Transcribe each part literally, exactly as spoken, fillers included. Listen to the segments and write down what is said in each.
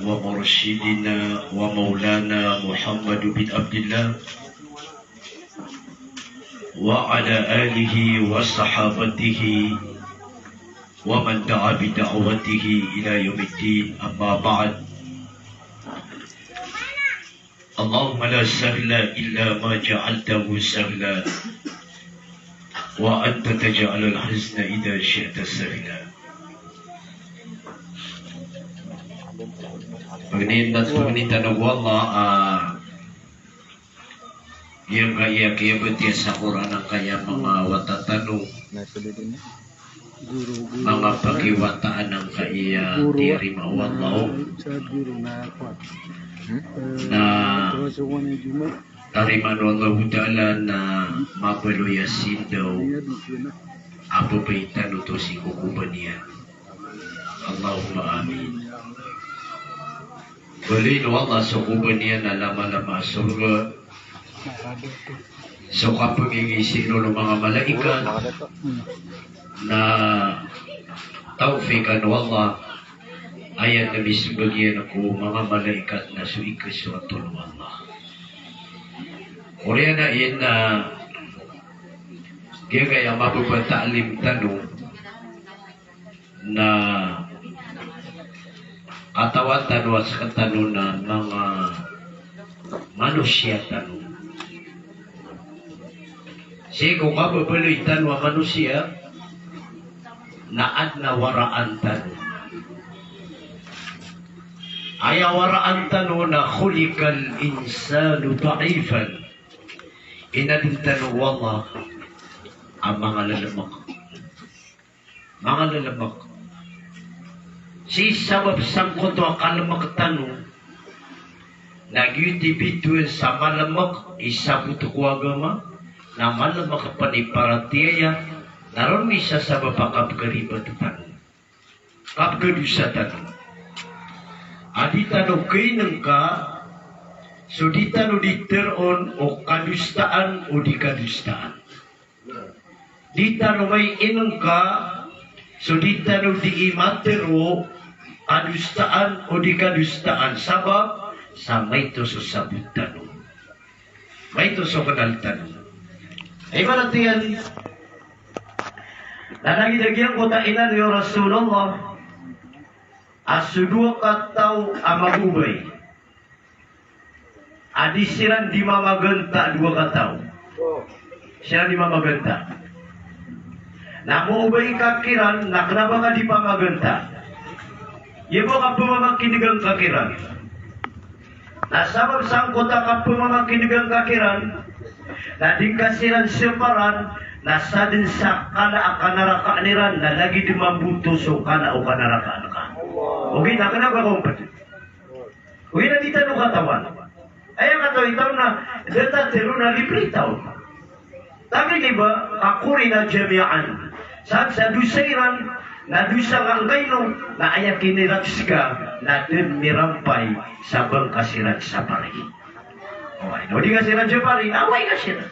ومرشدنا ومولانا محمد بن عبد الله وعلى آله وصحابته ومن دعا بدعوته إلى يوم الدين، أما بعد. اللهم لا سهل إلا ما جعلته سهلا وأنت تجعل الحزن إذا شئت سهلا. Pagnitan, pagnitan o Allah, ah, giyangkaya kiyabatiya sa Qur'an angkaya manga wata tano. Manga pakiwataan angkaya tiyarima o Allah. Na tarimaan o Allahu Ta'ala na mabaloy a sindaw a babay tano oto sii ko kobaniyan. Allahumma amin. Baloyin o Allah so kobaniyan a lamalama a sorga. So kapangingisi ron o manga malaikat na tawfiqan o Allah, aya na misembag iyan ko manga malaikat na so ikasorat on o Allah. Oriyan a ina, giyangkaya mababa a ta'lim tano, na katawan tano a sekatano na manga manosiya tano. Sii ko kababaloy tano a manosiya, na adn a waraan tano. Aya waraan tano na khuliqal insanu da'ifan. Inadn tano o Allah a manga lelemek. Manga lelemek. Sii sabap sangkoto a kalemek tano, na giyoto i bitowan sa malemek i sabot ko agama, na malemek pen i paratiyaya, na ron i sasabap a kapekaribat tano, kapekadosa tano. A di tano kainengka so di tano di teroon o kadosaan o di kadosaan. Di tano mai inengka so di tano di imatero kadosaan o di kadosaan, sabap sa maito so sabot tano, maito so kenal tano. Ibarat iyan na lagid a giyangkoto a inan o Rasulullah a so dowa kataw a magobay a di siran di mamaganta, dowa kataw. Siran di mamaganta. Na moobay ka kiran, na kena ba ka di pamaganta? Iya bo kapemamakinegan ka kiran. Na sabap sangkoto a kapemamakinegan ka kiran, na di ka siran separan, na saden sa kala a kanarakaan iran, na lagid mambo oto so kala o kanarakaan ka. Ogaid na kena ba ka ompet? Ogaid na di tano katawan. Aya katawi tano na da ta tero na libre tano. Tapi di ba, ka kori na jami'an. Sa, sa dosa iran, na dosa ka angkaino, na aya kinirags ka, na den mirampay sa bang ka siran sapari. Oway, na o di ka siran sapari, na oway ka siran.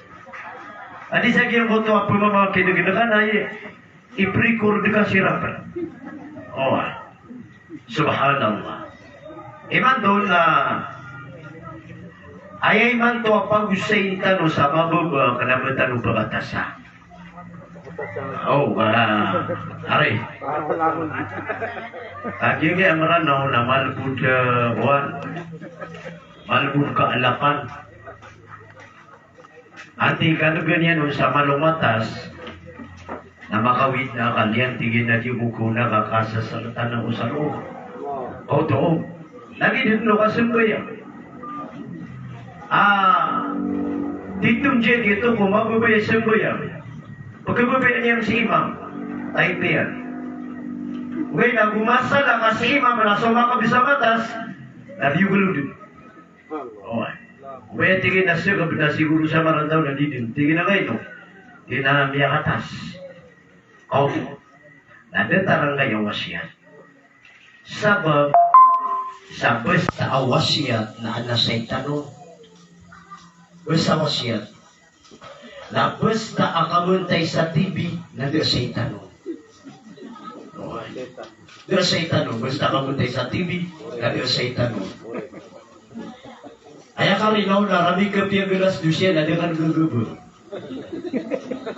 Adi sa giyangkoto a pemamakinegan ka na, aya i-record ka siran pen. Oway. Subhanallah. Imanto na, aya imanto a pagosayin tano sa mababa, kena ba tano pekatasa. O, ba, ari. Kagiya giya Meranaw na malbod, eh, wan. Malbod ka alapan. Anti ka legan iyan on sa malo matas, na makawid na ka liyan tig iyan a di ko kona ka kasasaletan ako sa loob. Oto, lagid den o kasambayang. Ah, titho dn giyoto ko mababaya sambayang. Pekababayaan iyan si imam, type iyan. Ogaid na go masala ka si imam na so makawid sa matas, na di ko lodon. Oway. Oway, tig iyan a sii ko benda siguro sa marantau na di den. Tig iyan a kaino? Tig iyan a miyakatas. Kaw. Na datar angkaya wasiyat. Sabap sa basta a wasiyat na adn a saitan on. Basta wasiyat. Na basta a kamentay sa T V na da saitan on. Oway. Da a shaytan on, basta ka matay sa T V, da a shaytan on. Aya karina on na rami ka piyagalas dosiya na da ka nggagabag.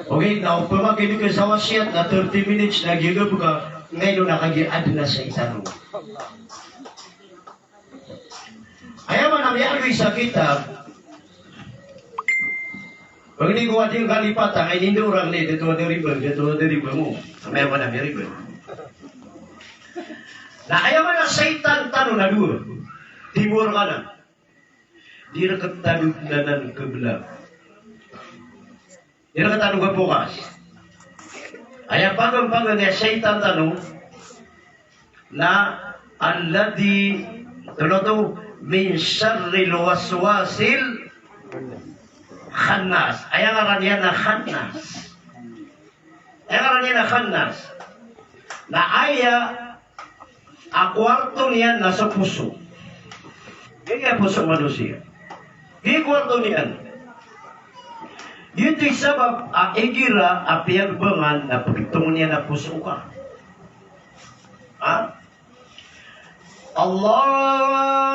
Okay, na opama ka di ka sa wasiyat na thirty minutes na giyagabag ka, ngayon na kagiya adn a shaytan on. Aya maana miyaaloy sa kitab, pagni ko adi ngka lipatan, ay nindo orang ni, dato ada riba, dato ada riba mo. Amay ko na may riba. Na aya maana shaytan tano na dowa. Timor kanan. Di rktano dn anan kbla. Di rktano kapokas. Aya paganpagan iyan a shaytan tano na alladhi, tano to, min sharril waswasil khannas. Aya ngaran iyan na khannas. Aya ngaran iyan na khannas. Na aya a kwarto niyan na so poso. Giya poso manosiya. Giya kwarto niyan. Giyoto i sabap a igira a piyagbangan na pagtongon iyan a poso ka. Ha? Allahu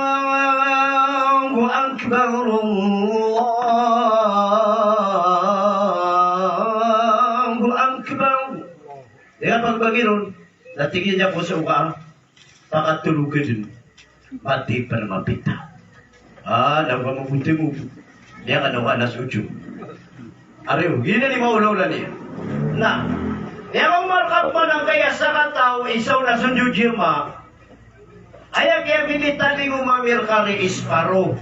Akbar, Allahu Akbar. Di ka pagbagi ron. Na tig iyan a poso ka, pakatolog ka dn. Mati pn a mapita. Ah, na ba mabuti mo. Di ka na wala sa ujud. Ari o, giyanan i maolaola niyan. Na, aya ka omarkap man angkaya sakataw, isa on a sonjojiyama. Aya kiyabibitan i gomamir ka ri isparo.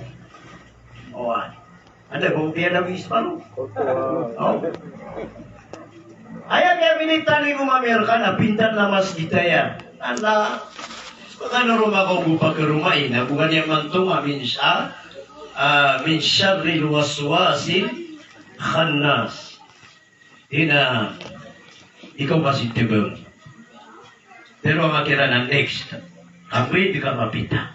Oway. Anda ba opiya na isparo? Oway. Aya kiyabibitan i gomamir ka na pintan na masgit aya. Anda, pagano roma ka ogo pakaromai, na bokan iyan mantonga min sha-, ah, min sharril waswasil khannas. Ina, ikaw ba si Tebeng? Pero ang akira na next, kambayad ka mapita.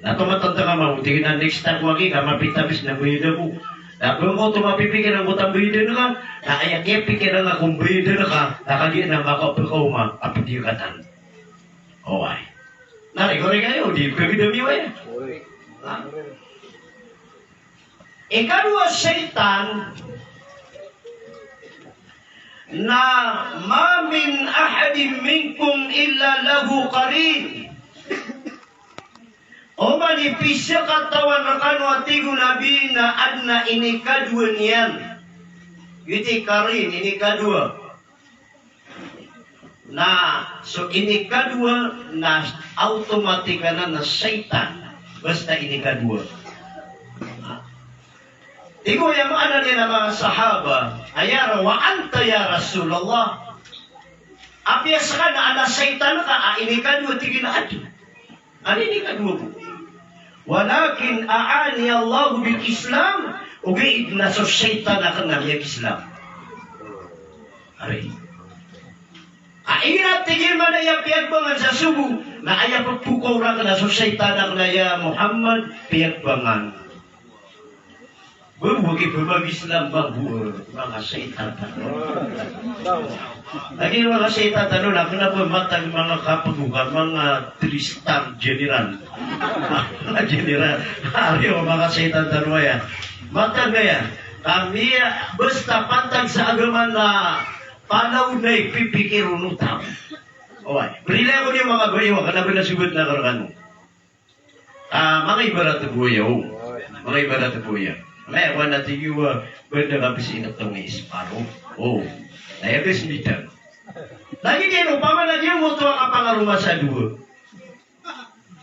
Na tomatantang ama mo, tig iyan a next ako aki, ka mapita bis na bayadan ko. Na bang ko to mapipikir angkoto a bayadan ka, na aya kiyapikiran ka ko bayadan ka, na kagiya na makapakaoma a pagikatan. Oway. Na, ikaw rin kayo, di pwede dami waya. Ha? Ikadowa a shaytan na, "Ma min ahadin minkum illa lahu qarin." Oman i pizakatawan rkano a tig o Nabi na adn a inikadowa niyan. Giyoto i qarin, inikadowa. Na so inikadowa na automatic anan na shaytan, basta inikadowa. Tig o aya maana niyan a manga sahaba, aya ra, "Wa anta ya Rasulullah?" Apiya ska na adn a shaytan ka a inikadowa, tig iyan a adn. Adn a inikadowa bo. Walakin a'ani Allahu bil Islam, ogaid na so shaytan akn na miyag-Islam. Ari. A ira tig iyan man aya piyagbangan sa sobo, na aya pphokawra akn na so shaytan akn na ya Muhammad piyagbangan. Ba bo ki pmag-Islam ba bo, manga shaytan tano. Lagid o manga shaytan tano na kna ba matag manga kapgo ka, manga three star general. Manga general. Ari o manga shaytan tano aya. Matag aya. Kami basta pantag sa agama na palaw na ipipikir on o taw. Oway. Brilay ako niyo manga bayo, kna ba na sogat na karkano. Ah, manga ibarat bo aya, o. Manga ibarat bo aya. Maya ko na tig iyo a, banda ka pis inatong i isparo. O. Na aya pis mitan. Lagid iyan, opama na giyoto a kapangaroma sa dowa,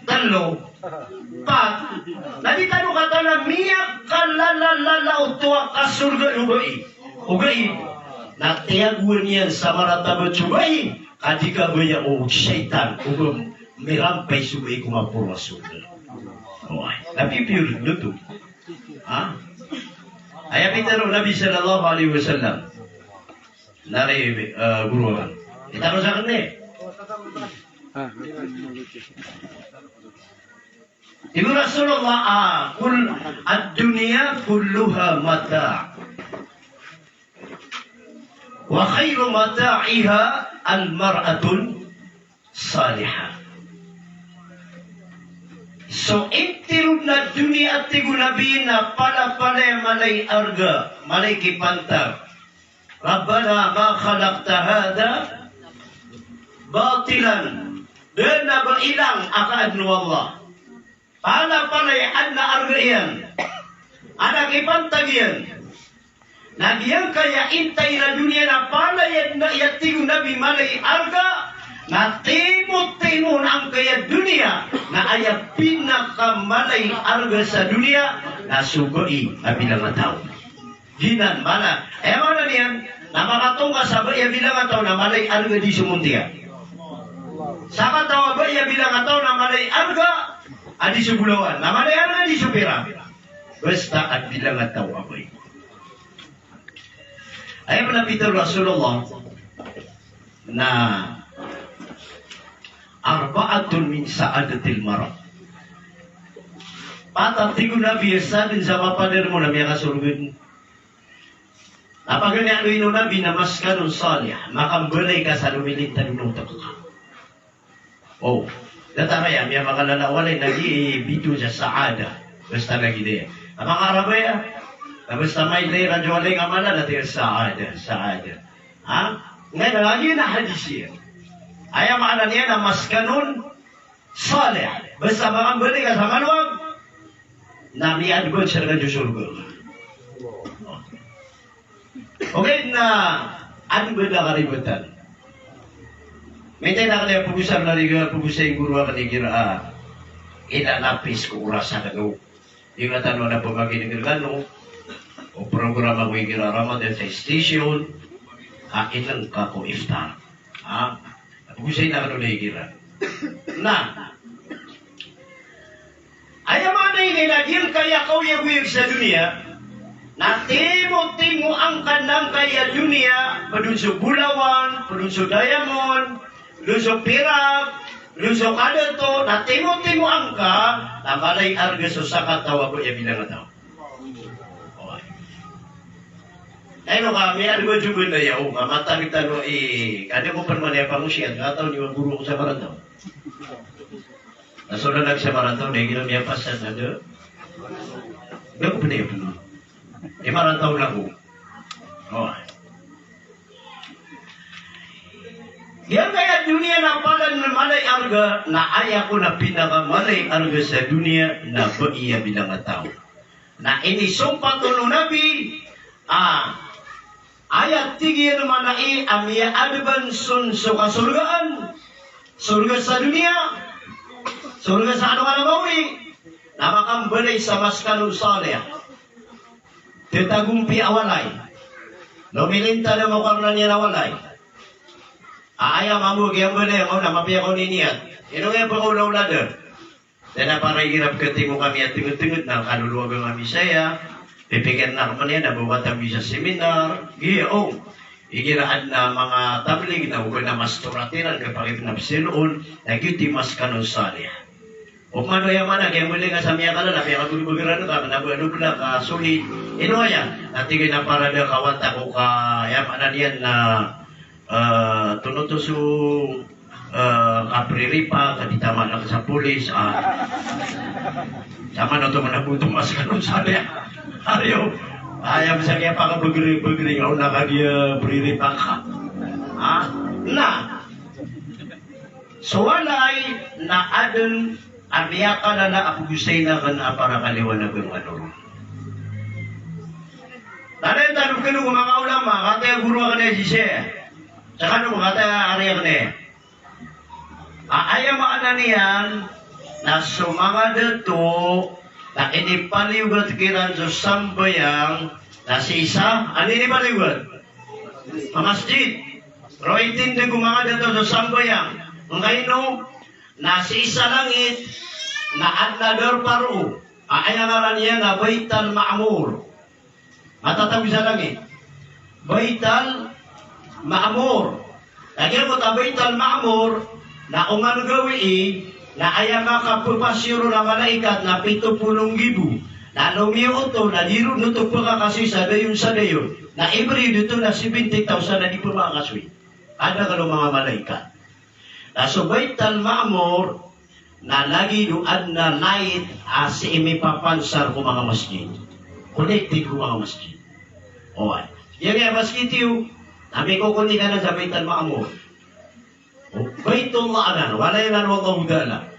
tlo, pat. Na di tano katawan a miyakalalala oto a kasorga o bai. O bai. Na tiyagoan iyan sa maratabat so bai. Ka di kabaya o shaytan, o ba mirampay so bai ko maporo a sorga. Oway, na pipiyor dn oto. Ha? Aya pitharo o Nabi sallallahu alaihi wasallam. Na ri, eh, goro anan. Itharo sa aken, eh. Tig o Rasulullah, ah, kul-, ad-dunya kulluha mata'. Wa khairu mata'iha al-mar'atul saliha. So intiro na doniya, a tig o Nabi, na palapalaya, mala i arga, mala i kipantag. Rabbana ma khalaqta hadha batilan. Da a ba ilang a kaadn o Allah. Palapalaya adn a arga iyan, adn a kipantag iyan. Na giyangkaya intayin a doniya na palaya adn a, aya tig o Nabi, mala i arga, na timotimo angkaya doniya, na aya pinakamala i arga sa doniya na so bai a bilang a taw. Giyanan maana. Aya maana niyan, na makatonga sa bai a bilang a taw na mala i arga di so montiya. Sakataw a bai a bilang a taw na mala i arga a di so bolawan, na mala i arga di so pirak. Basta a bilang a taw a bai. Aya pn a pitharo o Rasulullah na arba'atun min sa'adatil mar'a. Pat a tig o Nabi a sadn sa mapadarmo na miyakasorga dn. Na paganay a ino o Nabi na maskanun salih, makambalay ka sa lomilintad o lotok ka. O, datar aya miyamakalala a walay na di bitoon sa saada. Basta lagid aya. A manga Arab aya, na basta mailay ran so walay nga mala na tig iran saada, saada. Ha? Ngaya na lagid a hadis iyan. Aya maana niyan na maskanun salih. Basta makambalay ka sa malowag, na mi-advance rka so sorga. Ogaid na adn a ba da karibatan. Mintay na kna pagosay na riga, pagosay goro akn igira a inanapis ko oras akn o. Di nga tano na pamakineg rkano o programa ko igira Ramadan sa station a inengka ko iftar. Ha? Pagosay na kano na igira. Na aya maana ini na giyangkaya kaoyagoyag sa doniya na timotimo angka angkaya doniya, pd on so bolawan, pd on so diamond, pd on so pirak, pd on so kadato, na timotimo angka na mala i arga so sakataw a bai a bilang a taw. Ino ka, miyadowa-dowa na aya, o, ka matag tano i, ka di ko pn manaya pangosiyat, ka taw niyo a goro ko sa Marantaw. Na so lalag sa Marantaw, na igira miyapasad na da. Da ko pn aya pn. I Marantaw na ko. O. Giyangkaya doniya na palaya mala i arga, na aya kon a pinakamala i arga sa doniya na bai a bilang a taw. Na inisompat on o Nabi a aya tig iyan a maana i a miya-advance on so kasorgaan, sorga sa doniya, sorga sa alongan a maori, na makambalay sa maskanun salih. Tetagompi a walay. Lomilintad a makarna niyan a walay. A aya mambo a giyangkaya, o na mapiya kon i niyat. Ino nga pakaolaola da. Dn a para igira pkatimo kami a tenged-tenged na kalolowagan kami saya, pipikir na kami niyan na ba wata mi sa seminar, giya o. Igira adn a manga tablig na ogaid na mastoratiran ka pakit na psiloon, na giyoto i maskanun salih. O pman o aya maana, giya mbaling a sa miyakalala, piyakabagbagiran ka, kna ba dobla ka solid. Ino aya, na tig iyan a para da kawata ko ka, aya maana niyan na Eh, tonoto so, eh, kapriripa, ka di taman ako sa polis, ah. Taman oto man a boto maskanun salih. Ariyo, aya misan kiyapakabagri-bagri, o na kagiya priripa ka. Ah, na. So walay na adn a miyakalala a pagosay na kna a para kaliwanagan kano ron. Tadaan tano kano ko manga ulama, kataya goro akn aya si Sheikh. Saka no, kataya ari akn aya. A, aya maana niyan na so manga dato na inipaliyogat kiran so sambayang na sii sa, ano inipaliyogat? A masjid. Roo itindg o manga dato so sambayang. Angkaino? Na sii sa langit na adn a darpa roo a aya ngaran iyan na Baital Ma'mur. Matatago sa langit. Baital Ma'mur. Na giyangkoto a Baital Ma'mur na oman gawii na aya makapphasiyo ron a malaikat na pito polo nggibo. Na lomiyo oto na di ron oto pkhakasoy sa dayon sa dayon. Na ibriyo oto na seventy thousand a di pmakakasoy. Kadakl o manga malaikat. Na so Baital Ma'mur na lagid o adn a light a sii mipapansar ko manga masjid. Connected ko manga masjid. Oway. Giyangkaya masjid iyo na mikokonek anan sa Baital Ma'mur. O Baitullah anan, walay anan wallahu ta'ala.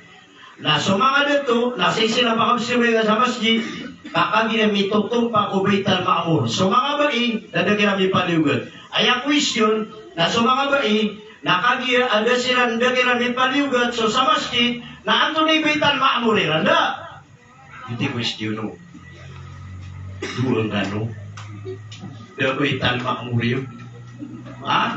Na so manga dato na sii siran pakapsambayang sa masjid ka kagiya mitotompa ko Baital Ma'mur. So manga bai na da kiran mipaliyogat. Aya question na so manga bai na kagiya a da siran da kiran mipaliyogat so sa masjid, na antonaa i Baital Ma'mur iran? Da. Iti question o. Dowa ngka no. Da Baital Ma'mur iyo. Ha?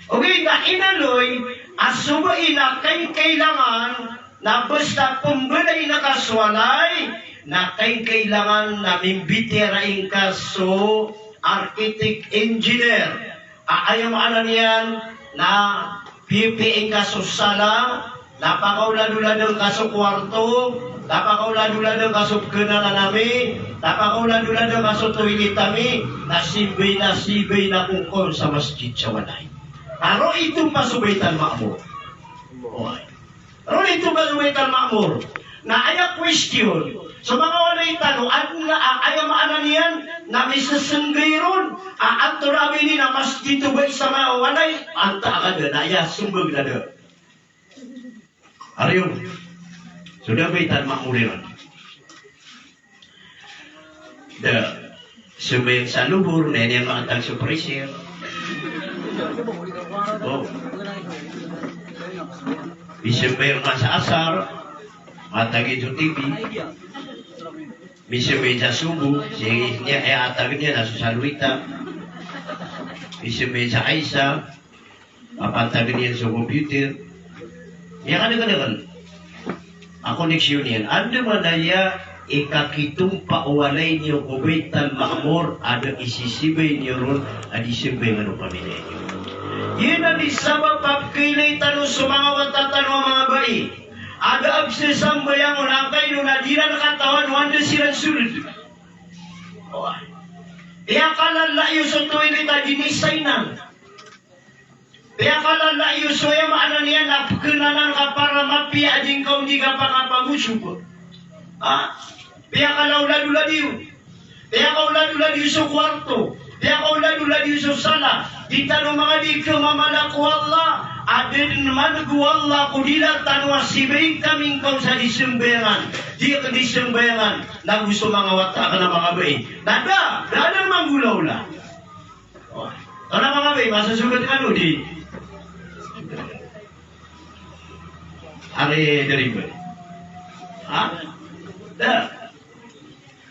Ogaid na inaloy a so bai na kaingkailangan na basta pmbalay ngka so walay, na kaingkailangan na mimbitiyarai ngka so architect engineer. A, aya maana niyan na pipiya ngka so sala, na pakaoladolad ngka so kowarto, na pakaoladolad ngka so pkhanan ami, na pakaoladolad ngka so toilet ami, na sii bai na, sii bai na kongkon sa masjid sa walay. Aro ito pa so Baital Ma'mur. Oway. Ron ito ba so Baital Ma'mur? Na aya question, so manga walay tano, adn a, aya maana niyan na misesembay ron a antonaa ba ini na masjid oto ba i sa manga walay, antaa ka da, na aya sembag na da. Ariyo. So da Baital Ma'mur iran. Da, sembayang sa lohor, na aya niyan maantag so pressure. O. Misembayang man sa asar, maantag so T V. Misembayang sa subuh, sii niyan, aya antag iyan na so salwita. Misembayang sa isa, mapaantag iyan so computer. Aya kadakadakl a connection iyan. Andamanaya i kakitompa o walay niyo ko Baital Ma'mur a da i sisembay niyo ron a di sembayangan o pamilya niyo. Giyanan i sabap a pkhailay tano so manga wata tano a manga bai a da a pzasambayang on, angkaino na di iran katawan o anda siran sold. Oway. Piyakalala iyo so toilet a di niyan isainan. Piyakalala iyo so, aya maana niyan na pkhanan ka para mapiya a di ngka on di kapakapagosog. Ha? Piyakalaoladolad iyo. Piyakaoladolad iyo so kowarto. Piyakaoladolad iyo so sala. Di tano manga di khamamala ko Allah a da dn man'g o Allah ko dila tano a sii bai ngka mingkaon sa di sembayangan. Di akn di sembayangan. Nago so manga wata akn a manga bai. Na da, da dn manggolaola. Oway. Tonaa manga bai, masosogat kano di. Ari dariba. Ha? Da.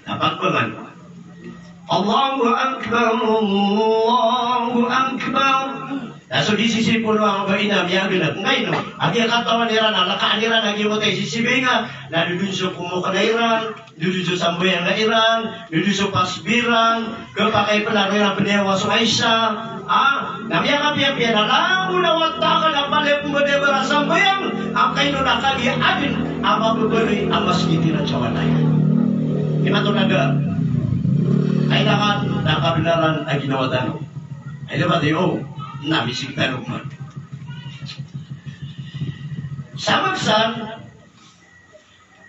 Na pagpangan. Allahu Akbar, Allahu Akbar. Na so di sisipon o bai na miyagnap. Angkaino? A giya katawan iran a lakaan iran a giyoto i sisibayangan. Na dodon so komokn iran. Dodon so sambayang iran, dodon so pasbi ran, khapakay pn a roo iran pn iyawa so Aisha. Ah, na miyakapiyapiya na langon a wata akn a palaya pn ba di a ba ra sambayang, angkaino na kagiya adn a mababaloy a masgit iran sa walay. Imanto na da. Kailangan na kabnaran a ginawa tano. Ay, dapat iyo, na misik tano man. Sabap san,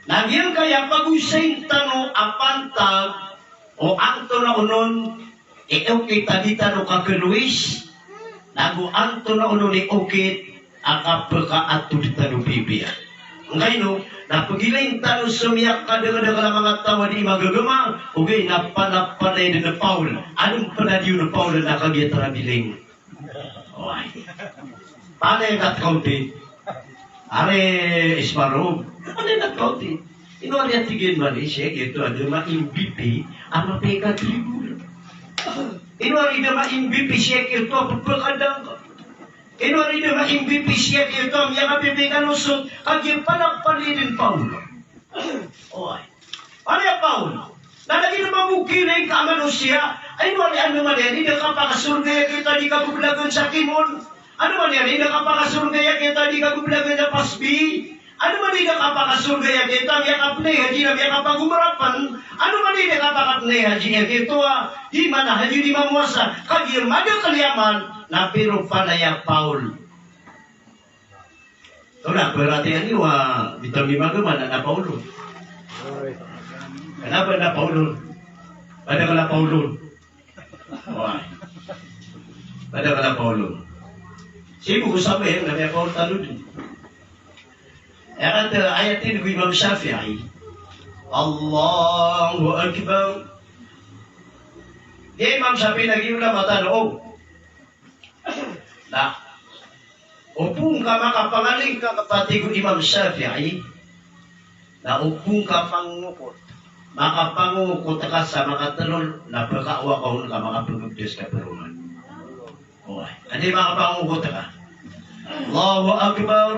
na giyangkaya pagosayn tano a pantag o antonaa onon i okit a di tano kakalowis, nago antonaa onon i okit a kapakaatod tano bibiya. Angkaino, na pagilayn tano so miyakadakadakl a manga taw a di magagama, ogaid na panapalaya dn a Paul, adn pn a di on a Paul na kagiya traveling. Oway. Pale kat kaoti. Are isparog. Pale kat kaoti. Ino ari a tig iyan Malaysia, giyoto a da ma-M V P a mapeka tribul. Ino ari da ma-M V P siya giyoto a pepekadang. Ino ari da ma-M V P siya giyoto a miyakapipeka nosot. Kagiya pala pali din Paul. Oway. Pali a Paul. Na lagid a mamokiring ka a manosiya, ay, ino ari, andamanaya i da kapakasorga aya giyoto a di kabebelagan sa kimon? Andamanaya i da kapakasorga aya giyoto a di kabebelagan sa pasbi? Andamanaya i da kapakasorga aya giyoto a miyakapnay haji na miyakapagomra pn? Andamanaya i da kapakapnay haji aya giyoto a di manahajud, di mamowasa? Kagiya madakl i amal, na piro palaya Paul. Tonaa, paratiyayaan iyo a bitaw ni Maga man na paolon. Kna ba na paolon? Pada ka na paolon. Oway. Pada ka na paolon. Sii bo ko sabay na miyapaolon tano dn. Aya katharo, aya tig o Imam Shafi'i, "Allahu Akbar." Giya Imam Shafi'i na giya ulama tano, o. Na opama ka makapangaling ka, kapatig o Imam Shafi'i, na opama ka mangokot, makapangokot ka sa makatlo, na pkawa ka on ka makapagabdas ka paroman. Oway. Anda i makapangokot ka? Allahu Akbar.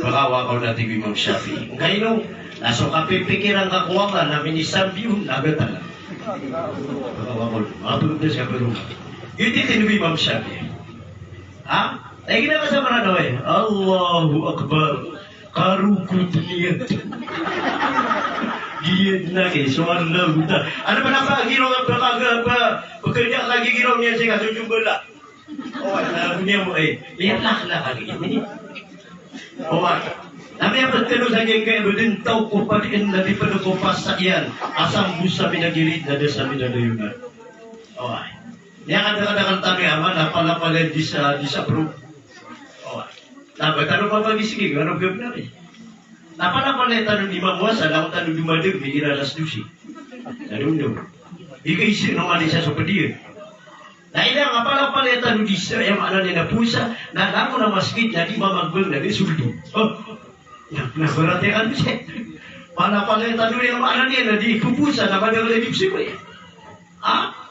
Pkawa ka on, a tig o Imam Shafi'i. Ngkaino, na so kapipikiran ka ko Allah na minisambi on na batal. Pkawa ka on, makapagabdas ka paroman. Giyoto i tig o Imam Shafi'i. Ha? Lagid a ka sa Mranaw, oway. Allahu Akbar. Karokot iyan. Giya dn a ki, so Allahu ta. Ano ba na ba giraw a ba ka ga ba, ba ka ga ka giraw niyan sii ka so jumba la. Oway, na, niyan bo, eh, iyan lak, lak, lak, lak. Oway. Na miyaptlo sa giyangkaya a ba dn taw ko padiin na di pd ko pasa iyan. Asam bo sa minagilid na da sa minadayonan. Oway. Miyakadakadakl tano iyan man, na palapalaya di sa, di sa bro. Oway. Na ba tano papagisigi, ngano gabnar i. Na palapalaya tano di mamowasa, na o tano di madg, di iran alas dose. Tano ndo. Di ka isir na mani sa so pd iyan. Na aya nga palapalaya tano di sa, aya maana niyan na powasa, na langon a masgit, na di mamagbang, na di soldo. O. Na, na paratiyayaan tano sii. Palapalaya tano, aya maana niyan na di powasa, na madakl a di pzibay. Ha?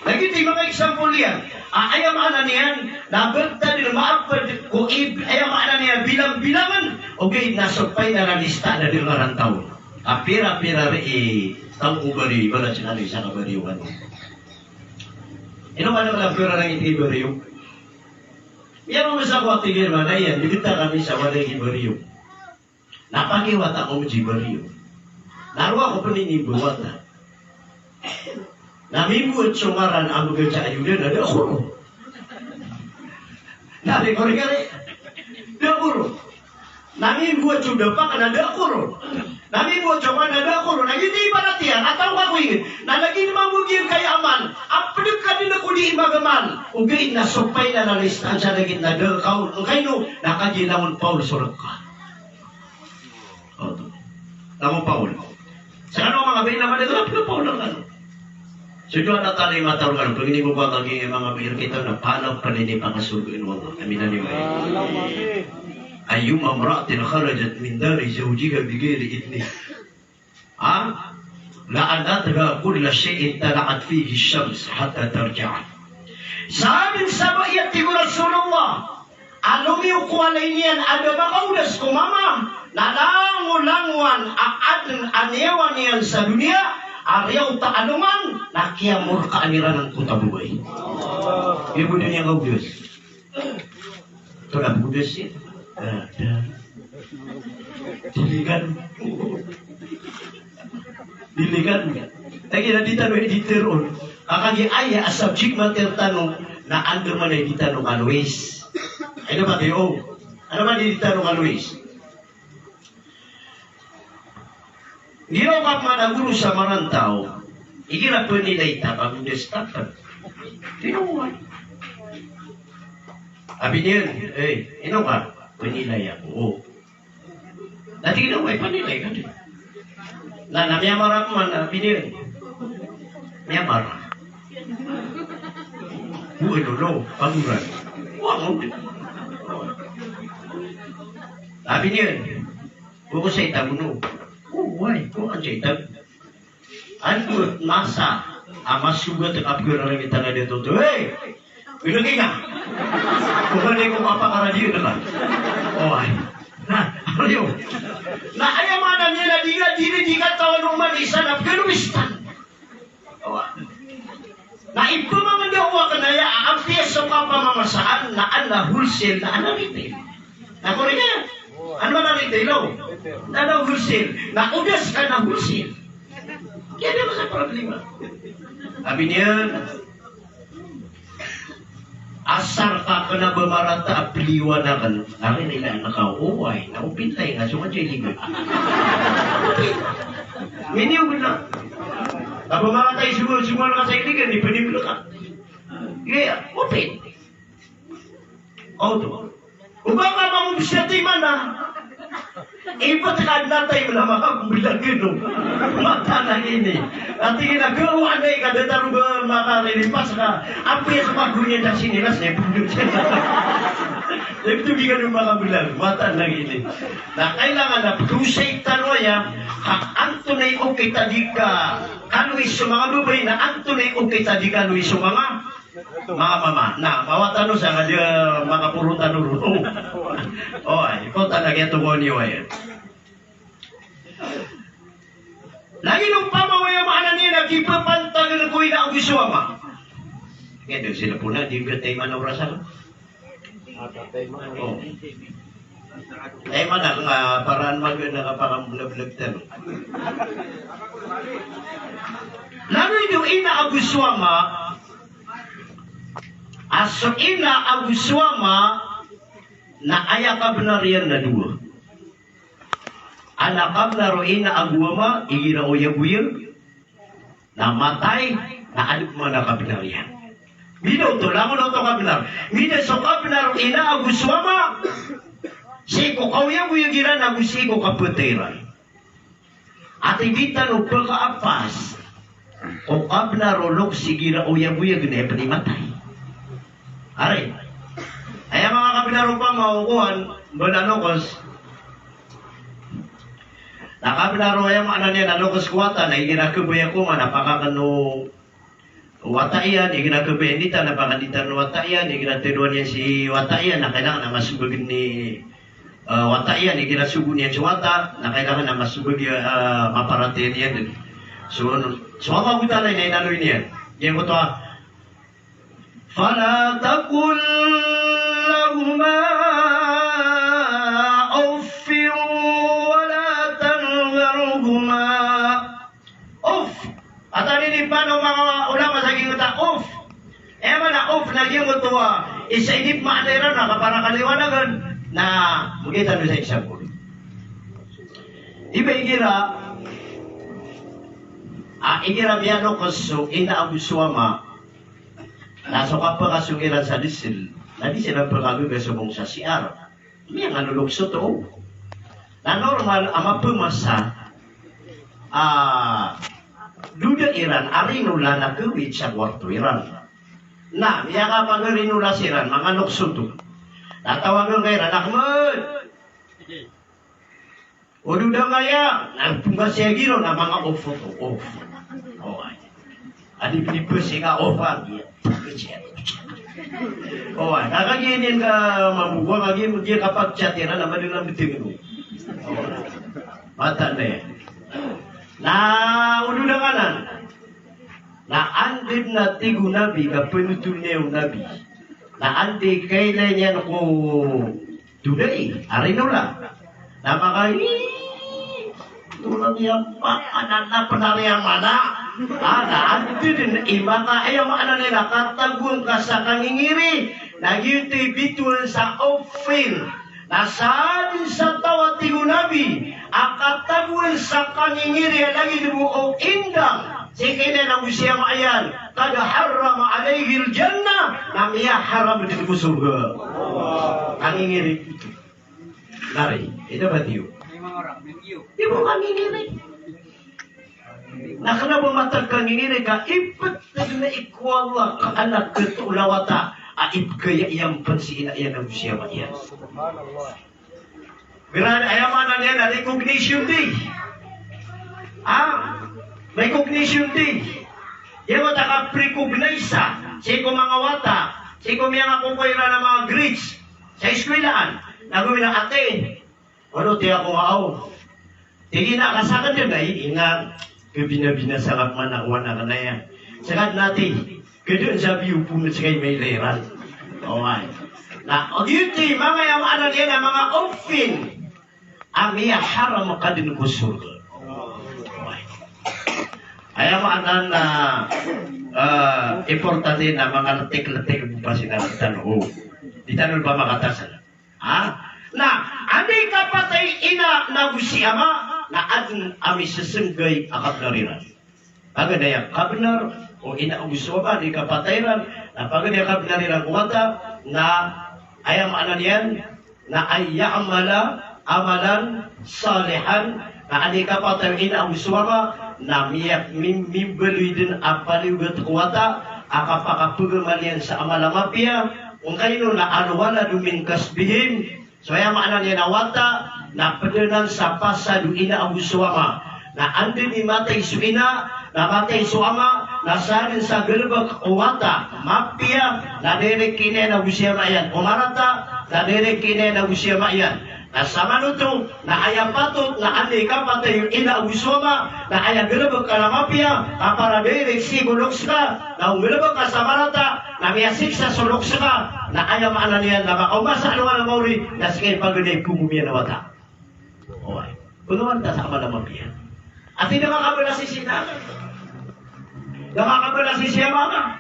Lagid i manga example iyan. A, aya maana niyan, na btad iyan maapd ko ib-, aya maana niyan, bilang-bilangn, ogaid na so final a lista na di ngaran taw. A pira-pira ri i taw ko bariyo, ibarat skano isa ka bariyo kano. Ino ka na kala pira rangit i bariyo? Iya, mamasa ko a tig iyan, mana iyan, di btad kami sa wada i bariyo. Na pakiwata ko mdji bariyo. Na roo ako pn inimbawata. Na mimbowat so ngaran a mgaja a Yuda na da a koron. Na ri ko ri kari. Da a koron. Na mimbowat so dapak na da a koron. Na mimbowat so kowan na da a koron. Na giyoto i paratiyaya, a taw ka ko ingd. Na lagid mambo giyangkaya a mal. A pd ka dn ko di imagamal. Ogaid na so final a lista sa lagid na da a koron. Ngkaino, na kagiya langon Paul so rk ka. Oto. Langon Paul. Skano manga bai na madakl a pd o Paul a kano. So Diyawa na tano i mataro kano, pagini ko ba kagi manga bai rkita na pala pala ini pakasorga o Allah. Amin, amin. Allahumma amin. Ayyuma imra'atin kharajat min dari zawjiha bighairi idhnih. Ha? La'anatha kulla shay'in tala'at fihi ash-shams hatta tarji'a. Sadn sa ba, aya tig o Rasulullah, a lomiyo ko walay niyan a da makaodas ko mama, na langolangowan a adn a niyawa niyan sa doniya a riyawta a alongan, na kiyamorkaan iran angkoto a babay. Iyo bo doniya kaodas. Ito na bo doniya sii. Da, da. Diligan. Diligan. Lagid a di tano editor on. Ka kagiya aya a subject matter tano na andamanaya di tano kalowis. Ino ba tiyo? Andamanaya di tano kalowis. Giraw ka pman a goro sa marantau. Igira pnilay ta ka bo da start. Tinaw. Abi niyan, eh, ino ka? Pnilay ako. O. Na tig iyan a, oway, pnilay ka dn. Na, na miyamara pman, abi niyan. Miyamara. Bo, ino, no, pagoran. Wa, no. Abi niyan. Bo ko sa itago, no. O, oway, ko an sa itago. Ando masa a masogat a kapgararangitan a dato to. Hey! Pinagay ka! Ko ba di ko mapakaradiyo na ka? O, ay. Na, ariyo. Na aya maana niyan na di nga, di, di katawan o man isa na pagkalumistan. O, ay. Na ipamamanda o akn aya a apiya so kapamamasaan na ala wholesale na ala retail. Na ko rin kaya? Ano ba na retail, o? Na ala wholesale. Na odas ka na wholesale. Kaya di ba sa problema? Abi niyan, Asar ka kena ba marata a peliwan aken. Aken ina na ka, oway, na opin tay nga so nga sa iligen. Miniyo gena. Ka ba marata i sugo, sugo na ka sa iligen, di pwede ka. Iya, opin. Oto. Oba ka mangobsat i mana. Ipat ka na tay mala makabelag ino. Mata na ini. Ati na gawa na ka da taro ba makalilipas ka. Apiya ka magunya da sinilas na ipundo. Ito di ka na makabelag. Mata na ini. Na kailangan na pagdosay tano aya. Ha antonaa i okit a di ka kaloy so manga babay na antonaa i okit a di kaloy so manga Manga mama, na mawatan o sa nga di, ah, makaporotan o ron. O, ay, ipota na giyato ko niyo, ay. Lagid o pamawaya maana niyan na kipapantagan ko ina ago so ama. Kaya doon sila po na, di ba tayo manaw rasa? O. Tayo mana, nga paraan mag-, nakapakamblablag tano. Lagid o ina ago so ama, A so ina ago so ama na aya kabenar iyan na dowa. Ana kabenar o ina ago ama, igira oyagoyag na matay, na adn pman a kabenar iyan. Bida oto, langon oto kabenar. Bida so kabenar o ina ago so ama sii ko kaoyagoyag iran ago sii ko kapatay iran. Ati di tano pkaapas ko kabenar o loks igira oyagoyag na aya pn i matay. Ari. Aya manga kabenar o pama o kowan, mbala loks. Na kabenar o aya maana niyan na loks ko wata, na igira khabaya ko man a pakakn o wata iyan, igira khabaya nitan a pakanditan o wata iyan, igira tharoa niyan si wata iyan na kailangan a masmbag i, eh, wata iyan, igira sogo niyan so wata na kailangan a masmbag, eh, maparatiyaya niyan dn. So, so Allah Ta'ala ina inaloy niyan. Giyangkoto a, "Fala taqul lahuma uffin wala tanharhuma." Uff. Ato ini pano manga ulama sa giyangkoto a uff. Aya maana uff na giyangkoto a isa ini pman a tharoa na kaparakaliwanagan. Na, mgay tano sa example. Iba igira, ah, igira miyaloks so ina ago so ama, na so kapakasong iran sa disil, na di siran pkagaga somong sa C R. Miyanganoloks oto. Na normal a mapmasa a doda iran a rinola na kawit sa kowarto iran. Na miyakapangarinola siran, mangaloks oto. Na tawagan ka iran, "Ahmed! O doda ngka aya?" Na pmasa igira na manga-off oto, off. Oway. Adi pn i bs i ka-off a giya. Oway, na kagiya niyan ka mambo, kagiya, giya kapag-chat iyan na madn a mbtng o. Oway. Mata na iyan. Na o doda ngka anan. Na anda dn a tig o Nabi ka pnotol iyan o Nabi. Na anda i kailay niyan ko doda i, a rinola. Na maka, "Ii, rinola niyan ba, anan na pn ari a mana." Ah, na anda dn i manga, aya maana niyan na katagoan ka sa kangingiri, na giyoto i bitowan sa uffin. Na sadn sa taw a tig o Nabi a katagoan sa kangingiri a lagid bo o indang sii ki ina niyan ago si ama iyan, qad harrama alaihil jannah, na miyaharam dn ko sorga. Kangingiri. Nari, ino ba tiyo? Di bo kangingiri. Na kna ba matag kangingiri ka iptg na i ko Allah ka anak a tolawata a ipgaya iyan pn si ina iyan ago si ama iyan. Giyangkai aya maana niyan na recognition day. Ah, recognition day. Aya wata ka-recognize sii ko manga wata, sii ko miyangakokowa iran a manga grades sa eskwelaan. Na gowani a, "Ate, ano, tig ako nga aw." Tig iyan a, "Ka sakn dn ay, ina, kabinabinasa nga pman ako anak na iyan." Sakn dn, ati, ka dn sa biyo pn sa kay may leran. Oway. Na, o giyoto i manga aya maana niyan a manga uffin a miyaharam ka dn ko sorga. Oway. Aya maana na, Ah, importante na manga letik-letik bo pasinarag tano. O, di tano ba makatasan. Ha? Na anda i kapatay i ina nago si ama, na aden a misesenggay a kabnar iran. Paganay a kabnar o ina ago so ama, anda i kapatay iran, na paganay a kabnar iran ko wata, na aya maana niyan, na an ya'mala amalan salihan, na anda i kapatay o ina ago so ama, na miya-, mi-, mimbaloy den a paliyogat ko wata a kapakapagamal iyan sa amal a mapiya, ongkaino na al-waladu min kasbihim, so aya maana niyan a wata, na ped anan sa pasad o ina ago so ama. Na anda i matay so ina, na matay so ama, na saden sa galebek o wata, mapiya, na direct ki ina iyan ago si ama iyan o marata, na direct ki ina iyan ago si ama iyan. Na samanoto, na aya patot, na anda i kapatay o ina ago so ama, na aya galebek ka na mapiya, a para direct sii ko loks ka, na o galebek ka sa marata, na miyasiksa so loks ka, na aya maana niyan na makaoma sa alongan a maori, na sii paganay ko gomiyan a wata. Oway. Penowan ta sa amal a mapiya. Ati da makabalas si ina. Da makabalas si ama.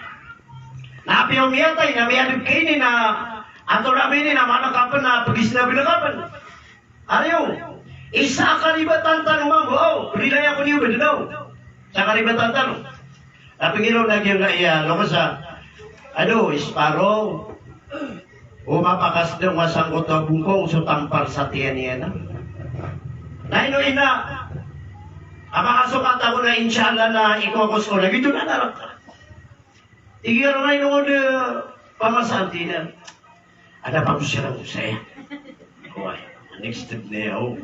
Na apiya o miyatay, na miyadeb ki ini na antonaa ba ini na manakapen na pegis na benekapen. Ariyo, isa a karibatan tano mambo, o, prilaya ko niyo ba den, o. Isa a karibatan tano. Na pengilo na giyangkaya lokes a, ado, isparo. O mapakasdeng a sangkoto a bongkong so tampar sa tiyan iyan a. Na ino ina a makasokat ako na insha Allah na ikokos ko na giyoto na naraka. Igira na ino ko de pamasanti na. Ada pa ko siya ko saya. Oway, next step na yaw.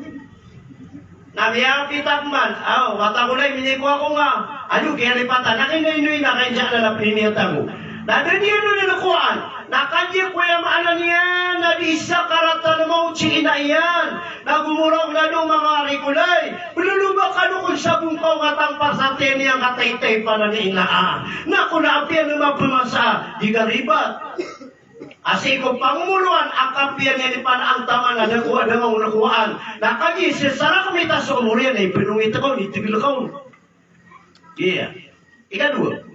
Na miyapita man, aw, wata ko lay miniko ako nga. Ano, kiyalipatan, na kay na ino ina, kay siya na piniyata ko. Na da niyan on na kowaan. Na kagiya ko aya maana niyan, na di isa karatan a mawt si ina iyan. Na gomorok na do manga ari ko lay. Beloloba ka do kon sa bongkaw nga tampar sa tiyan iyan ka taytay panan i ina a. Na ko na apiya na mapemasa, di ka ribat. A sii ko pangomoloan a kapiya niyan i panaan taman a da ko a da nga on kowaan. Na kagiya sii sa sarak mita so omor iyan a ipenongit ka on, itegel ka on. Iya. Ikadowa.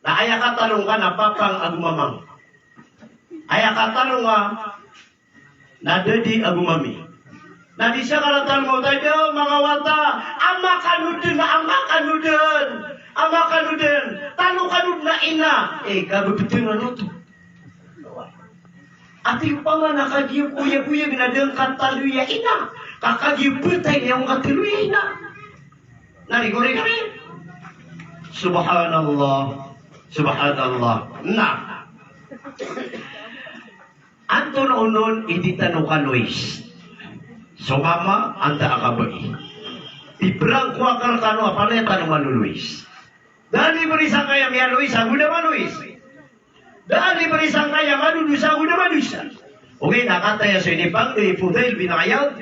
Na aya katalo ngka na papang ago mamang. Aya katalo ngka na dadi ago mami. Na di sa karatan mo tayo, manga wata, ama kano den, ama kano den, ama kano den, tano kano den a ina. Eh, kabebeteng ano to. Ati opama na kagiya koyakoyag na da ngka taloy a ina, ka kagiya betay niyan ngka taloy a ina. Na rigorigori. Subhanallah. Subhanallah. Na. Antonaa onon i di tano kalois? So mama, antaa ka bai. Ibrang ko akal kano a palaya tano malolois. Da a di beri sangkaya miyalois ago da malois. Da a di beri sangkaya madodosa ago da madosa. Ogaid na kataya so inipangni i Fudail bin Iyad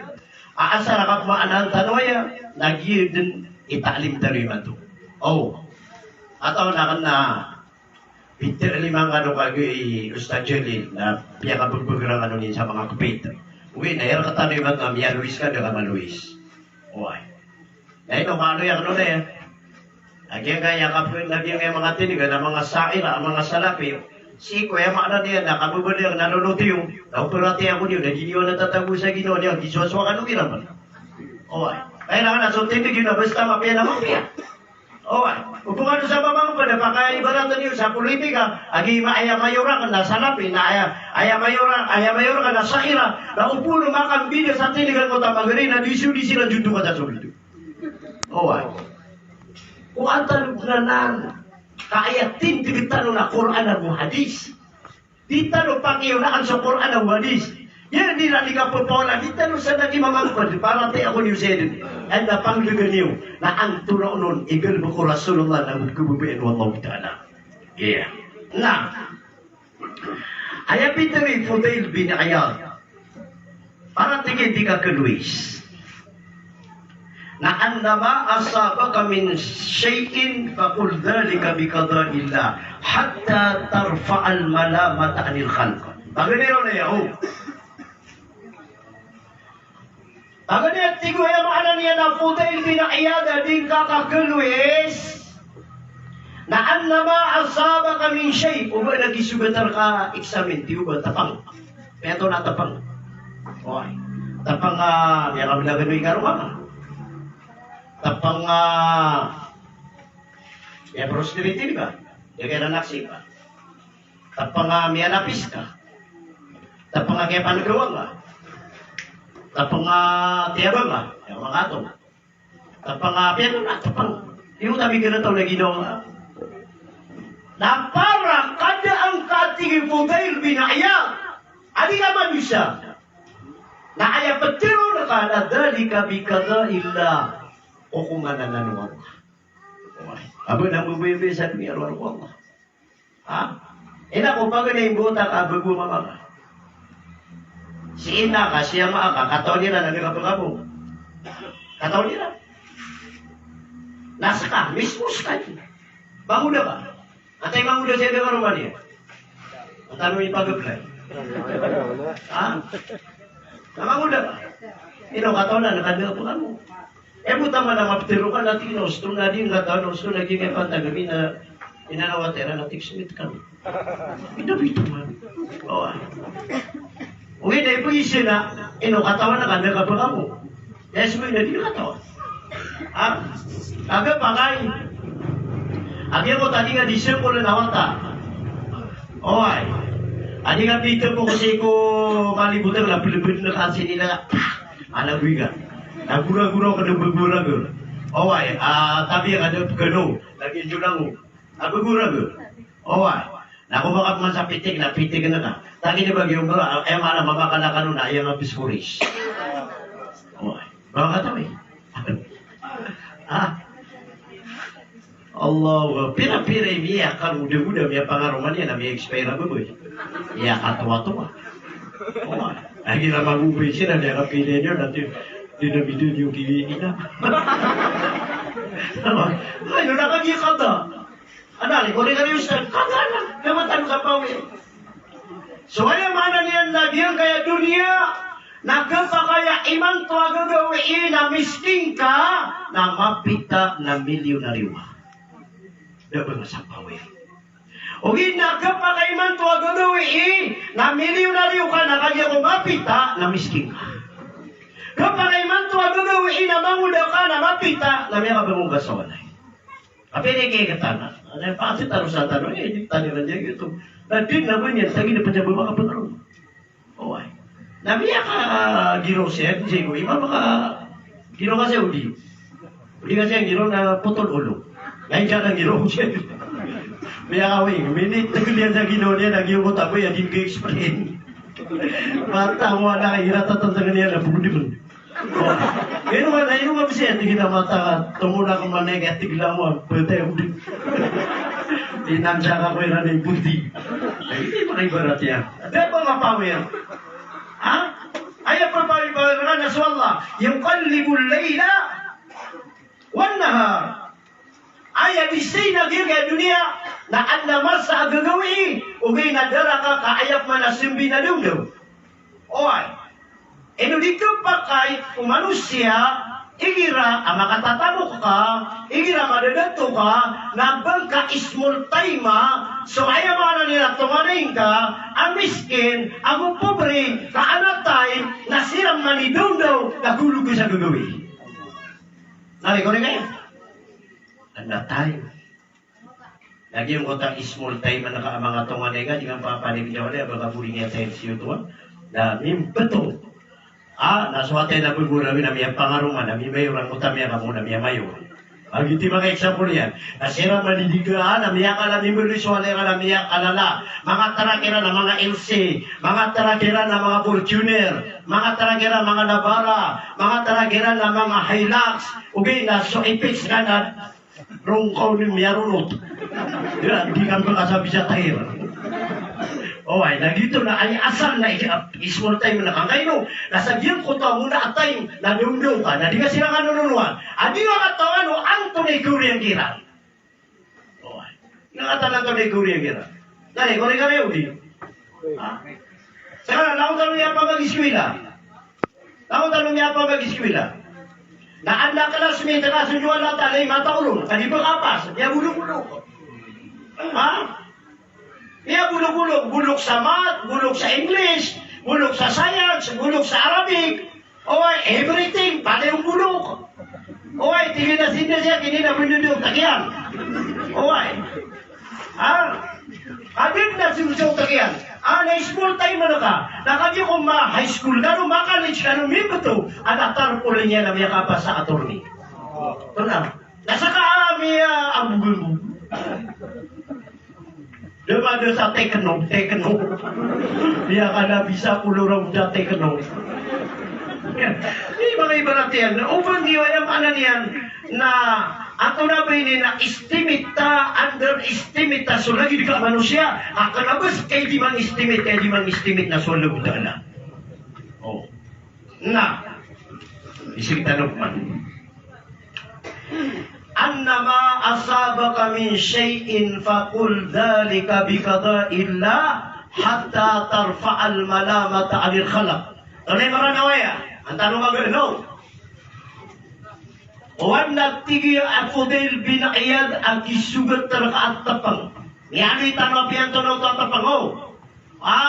a asar a kapmaanaan tano aya, na giya den i ta'lim tano imanto. O. Atawa na kena Pitharo imanto kano kagiya i Ustadh Jalil na piyakabegbeg iran kano niyan sa manga kepit. Oway, na aya rektano imanto na miyalois ka da ka malois. Oway. Na ino maana iyan kano na aya. Na giyangkaya kapekit na giyangkaya manga tindeg a manga Asha'irah, manga Salafi. Sii ko aya maana niyan na kabebaloy na lolotiyo. Na operati ako niyo, na di niyo na tatago sa ginawa niyo, di soasoa kano kiran. Oway. Kailangan na so tindeg iyan na basta mapiya na mapiya. Oway, o bo kano sa mamang ped a pakaibarat niyo sa politika, a giya aya mayor aken na Salafi, na aya, aya mayor a-, aya mayor aken na Asha'irah, na o bo na makambida sa tindeg o Tamagari na di so di siran diyodon ka sa so bida. Oway. Ko antaa na nan, ka aya tindeg tano na Qur'an ago hadis. Di tano pakiyolaan so Qur'an ago hadis. Aya di na di kapepawala, di tano sa lagi mamangped, paratiyaya ko niyo sa eden. Anda panglegan iyo, na antonaa onon i galebek o Rasulullah na kababaan o Allah Ta'ala. Iya. Na, aya pitharo i Fudail bin Iyad. Para tig iyan di ka kalois. Na annama asabaka min shay'in faqul dhalika biqada'illah hatta tarfa'al malamata 'anil khalq. Paganay ron aya, o. Paganay a tig o aya maana niyan a Fudail bin Iyad a di ngka kakalois. Na annama asabaka min shay', o ba na gisogat rka a eksamin, tig o ba, tpng. Pito na tpng. Oway. Tpng a, miyakablag o ikaroma ka. Tpng a, miyaprostrate ka. Di ka iran aksip. Tpng a, miyanapis ka. Tpng a, kiyapanagawa ka. Tpng a, tiyabang ka. Aya makato. Tpng a, pito na tpng. Iyo, tabi ka na taw lagi daw. Na para kada angka, tig i Fudail bin Iyad a di ka madosa, na aya ptharoon ka na dhalika bi qada'illah. Okoman anan o Allah. Aba na mbabayabaya sa doniya rowar o Allah. Ha? Ina ko paganay mbota ka, bago mama ka. Si ina ka, si ama ka, katawan iran a da ka pkabo. Katawan iran. Na ska, mismo ska. Mangoda ka. Antaa i mangoda sii sa karoma niyan? Antaa i pag-apply? Ha? Na mangoda ka. Ino katawan iran a da ka pkabo. Eh, bo taman a maptharo ka na tig iyan a osto na di ngka katawan, osto na di ngka pantag ami na inanawat iran a tig smit kami. Ino bito man. Oway. Ogaid na ipoon isa na, ino katawan ka, da ka pkabo. Aya sii na di ngka katawan. Ha? Kagiya pakay. Agi ako tadi nga di sengkol na wata. Oway. Adi nga bito ko kasi ko malibotang na plebed na kasi nila. Ana buiga. Na gura-gura ka da bagura go. Oway, ah, tabi ka da pgano. Lagi juna ngo. Na bagura go. Oway. Na ko baka pman sa pitik, na pitik na ka. Tagi na bagi yung gura, eh, mana mama ka na kano na, aya nga biskuris. Oway. Baka tabi. Ah. Allah, pira-pira i miyakagoda-goda, miyapangaroma niyan a miya-expire a baboy. Miyakatowa-towa. O, lagid a magogoy siran, miyakapilay niyo na ti, di na bidyo niyo ki ina. Ay, no, na kagiya kada. Ana, likorin ka ni Ustadh, kada na, na matan sa pawil. So, aya maana niyan na giyangkaya doniya, na khapakay a imanto a gagawii na miskin ka, na mapita na milyonaryo ka. Da ba nga sampawi? Ogaid na khapakay a imanto a gagawii na milyonaryo ka, na kagiya ko mapita na miskin ka. Khapakay a imanto a gagawii na mangoda ka, na mapita na miyakabangoga sa walay. Apiya ini kaya katana. Ano, pati taro sa taro, eh, di tani na diyan gitu. Na di na ba niyan, tagi na pa niyan ba makapagaro. Oway. Na miyakagiraw siya, di siya ko, ima makagiraw ka siya, odi. Odi ka siya giraw na putol ulo. Na iya ka giraw siya. Miyakawing, minit, tagilian sa ginawa niya, na ginawa ko taboy, ya, di ko explain. Mata mo na, ira tatang sa kanya, na budi mo. Ino ka, ino ka bisi, tig iyan a mata ka, tomo na ka maneg, tig iyan a mo, pwede, odi. Inansa ka ko iran a ibuti. Hindi makaibarat iyan. Di ba mapawir? Ha? Aya pawir-pawir ka na so Allah. Yuqallibul layla wan nahar. Aya di sii na giyangkaya doniya, na adn a masa a gagawii, ogaid na da rka ka aya pman a sambi na dawndaw. Oway. Ino di khapakay o manosiya, igira a makatatamok ka, igira a madadato ka, na ba ngka small time a, so aya maana niyan a tonganay ngka a miskin, ago pobre, ka adn a time na siran man i dawndaw na golog sa gagawii. Na likorin ka iyan. Adn a time. Na giyangkoto a small time a manga tonganay ka, di ngka papaneg iyan, wala, ba ka boring a time sii oto a. Na mimbtho. Ah, na so atay na bgor ami na miyapangaroma, na mimayor angkoto a miyakamo na miyamayor. Agi ti manga example iyan. Na siran man i di ka, na miyakala, mimbaloy so walay iran na miyakalala. Manga trak iran na manga L C, manga trak iran na manga Fortuner, manga trak iran na manga Navara, manga trak iran na manga Hilux. Ogaid na so Apex ka na rongkaw ni miyaronot. Di, di kan pakasabi sa tair. Oway, na giyoto na aya asal na i-, small time na kangkaino. Na sa giyangkoto a mona a time na dawndaw ka, na di ka siran kanonoan. A di ka katawan o antonaa i kawriyan kiran. Oway. Di ka katawan antonaa i kawriyan kiran. Na likorin ka iyan, odi. Ha? Sa, langon tano miyapamag-eskwela. Langon tano miyapamag-eskwela. Na adn a classmate ka so Juan Latalay, mataolon, ka di ba kapas, miyagologolog. Ha? Iya bolok-bolok, bolok sa math, bolok sa English, bolok sa science, bolok sa Arabic. Oway, everything, pati on bolok. Oway, tig iyan a sii na siya, kini na bendodok takiyan. Oway. Ha? Adn na sii so takiyan. A, na small time na ka. Na kagiya ko ma-high school kano, ma-college kano, mibto. Adn a tarpol iyan a miyakapasa attorney. Tona. Na saka a miya, a, bugol mo. Da ba da sa tekno, tekno. Iya ka na bisa polo raw da tekno. Di ba, ibarat iyan, o ba giya, aya maana niyan na antonaa ba ini na estimate ta, underestimate ta so lagid ka manosiya. A kna ba sii ka di man-estimate, ka di man-estimate na so Allahu Ta'ala. O. Na. Isik tano man. Anna ma asabaka min shay'in faqul dhalika bi qada'illah hatta tarfa'al malamata 'anil khalaq. Tano i Maranaw aya, an tano magano. Oway, na tig iyan a Fudail bin Iyad a kisogat rka a tpng. Miyaaloy tano a piyantoon oto a tpng, o. A.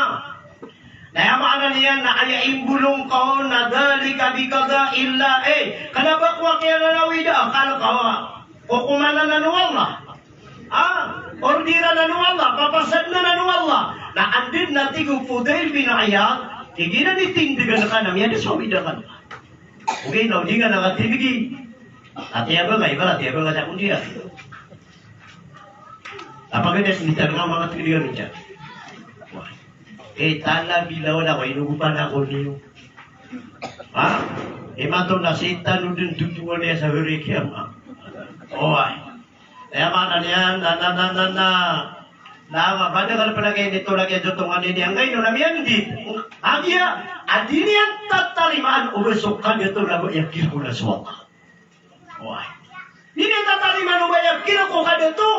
Na aya maana niyan na aya imbolong ka on na dhalika bi qada'illah, e, kna ba ko a kiyananawida a kalk a kokoman anan o Allah. A, order anan o Allah, papasadn anan o Allah. Na anda dn a tig o Fudail bin Iyad, tig iyan a di tindgan ka na miyada so awida ka. Ogaid na o di ngka na katindgi. Ati a ba nga, ibarat ati a ba nga sa kondiya. Apa ka di sii tano nga manga tig iyan niyan. Wah. E, tala bilaw na ko, inogopan ako niyo. Ha? Imanto na sii tano dn totowan iyan sa hari kiyama. Oway. Aya maana niyan na, na, na, na, na. Na, ba da ka na pn a kainitolag iyan oto nga ini angkaino na miyandit. Agiya, a di niyan tatarimaan o ba so kadato na ba aya kirk on na so Allah. Oway. Di niyan tatarimaan o ba aya kirk o kadato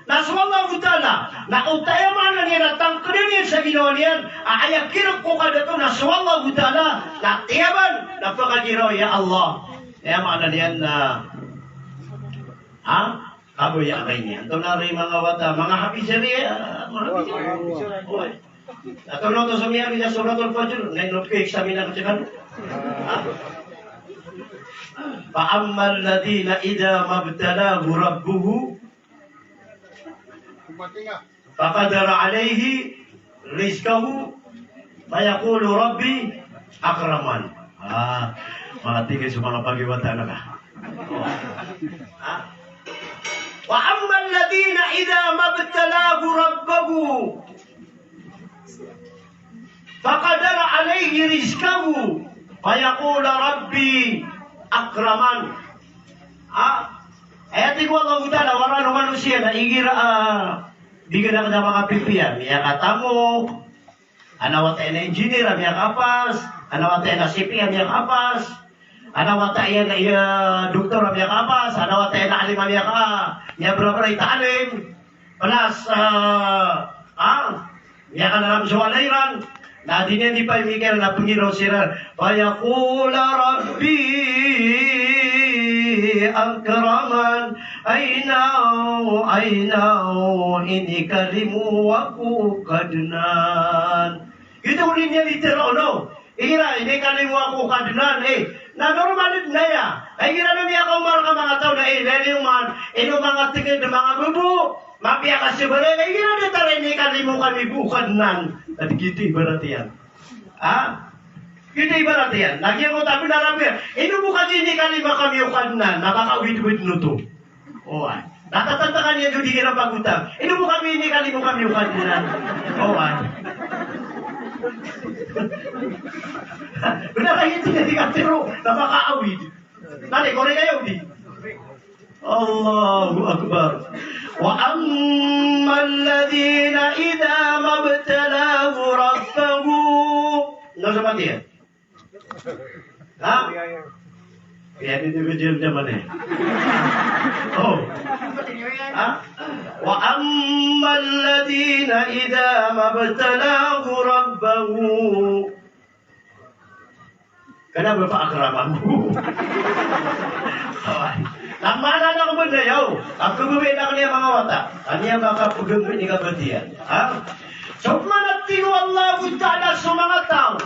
na so Allahu Ta'ala. Na oto aya maana niyan na tangkdn iyan sa ginawa niyan a aya kirk o kadato na so Allahu Ta'ala. Na tiyaban na pkagiraw, ya Allah. Aya maana niyan na, ha? Kabaya ka ini. Antonaa ri manga wata, manga hafiz ri, manga hafiz ri. Oway. Antonaa oto so miyaaloy sa Suratul Fajr, na ino pki-examine ako sii kano. Ha? Fa ammal ladhina idha mabtalahu rabbuhu faqadara alayhi rizqahu fayaqulu rabbi akraman. A, manga tig iyan so manga pagiwata na ka. A? Wa ammal ladhina idha mabtalahu rabbuhu faqadara alayhi rizqahu fayaqulu rabbi akraman. A, aya tig o Allahu Ta'ala, wara o manosiya na igira a bigyan ka sa manga pipiya, miyakatamok, ana wata iyan a engineer a miyakapas, ana wata iyan a C P A a miyakapas, ana wata iyan a, iya, doktor a miyakapas, ana wata iyan a alim a miyaka, miyabrabra i taalim. Plus, a, a, miyakalalam so walay iran. Na di niyan di pamikir na pangiraw siran. Fayaqula rabbi akraman. Ay naw, ay naw, inikalimo ako o Kadnan. Giyoto i niyan di tero, no? Igira, inikalimo ako o Kadnan, e. Na normal dn aya. Ay, igira na miyakaoma rka manga taw na, e, lalayoman, ino manga tngd, manga bbo, mapiyakasbr, e, igira datar a inikalimo kami bo o Kadnan. Na di giyoto i ibarat iyan. Ha? Giyoto i ibarat iyan. Na giyoto a bnar a, ino bo kagiya inikalimo kami o Kadnan, na makaawid-awid oto. Oway. Na tatantakan iyan so di iran pagotang. Ino bo kami inikalimo kami o Kadnan. Oway. Bnar a giyoto i di katero, na makaawid. Na di, korek aya o di. Allahu Akbar. Wa ammal ladhina idha mabtalahu rabbuhu. Na sa mati iyan. Ha? Iyan individual naman e. O. Ha? Wa ammal ladhina idha mabtalahu rabbuhu. Kna ba fa akramahu. Oway. Aya maana na ko ba na, yaw. A kababaya akn iyan manga wata, aya manga kapagambit iyan kabatiya. Ha? So, pman a tig o Allahu Ta'ala so manga taw